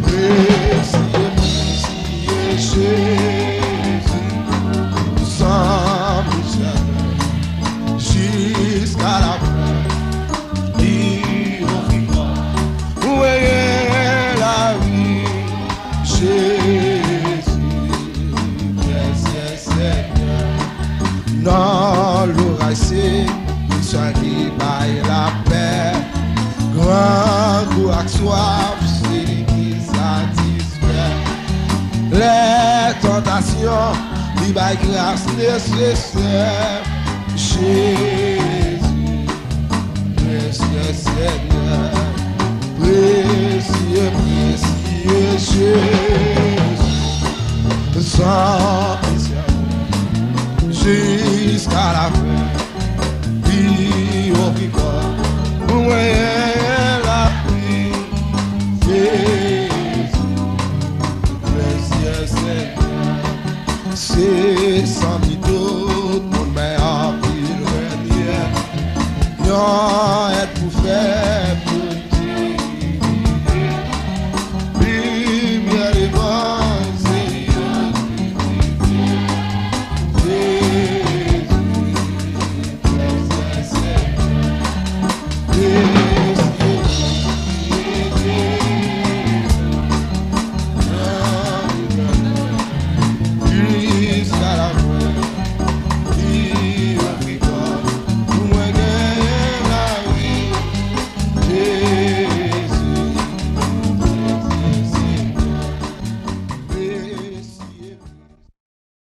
presye, presye Jezi, san mizè, jiska lafen, li ofri kò l pou mwen gen lavi. bay lapè. Grangou ak swaf, se li ki satisfè. Lè tantasyon, li bay gras nesesè. Jezi, presye Senyè, presye, presye Jezi. San pèsyon, jiska lafen, pi wo ki kwa, pou mwen lavi. Jezi, presye Senyè, se san li tout moun, men anpil renye. Yon èd pou fè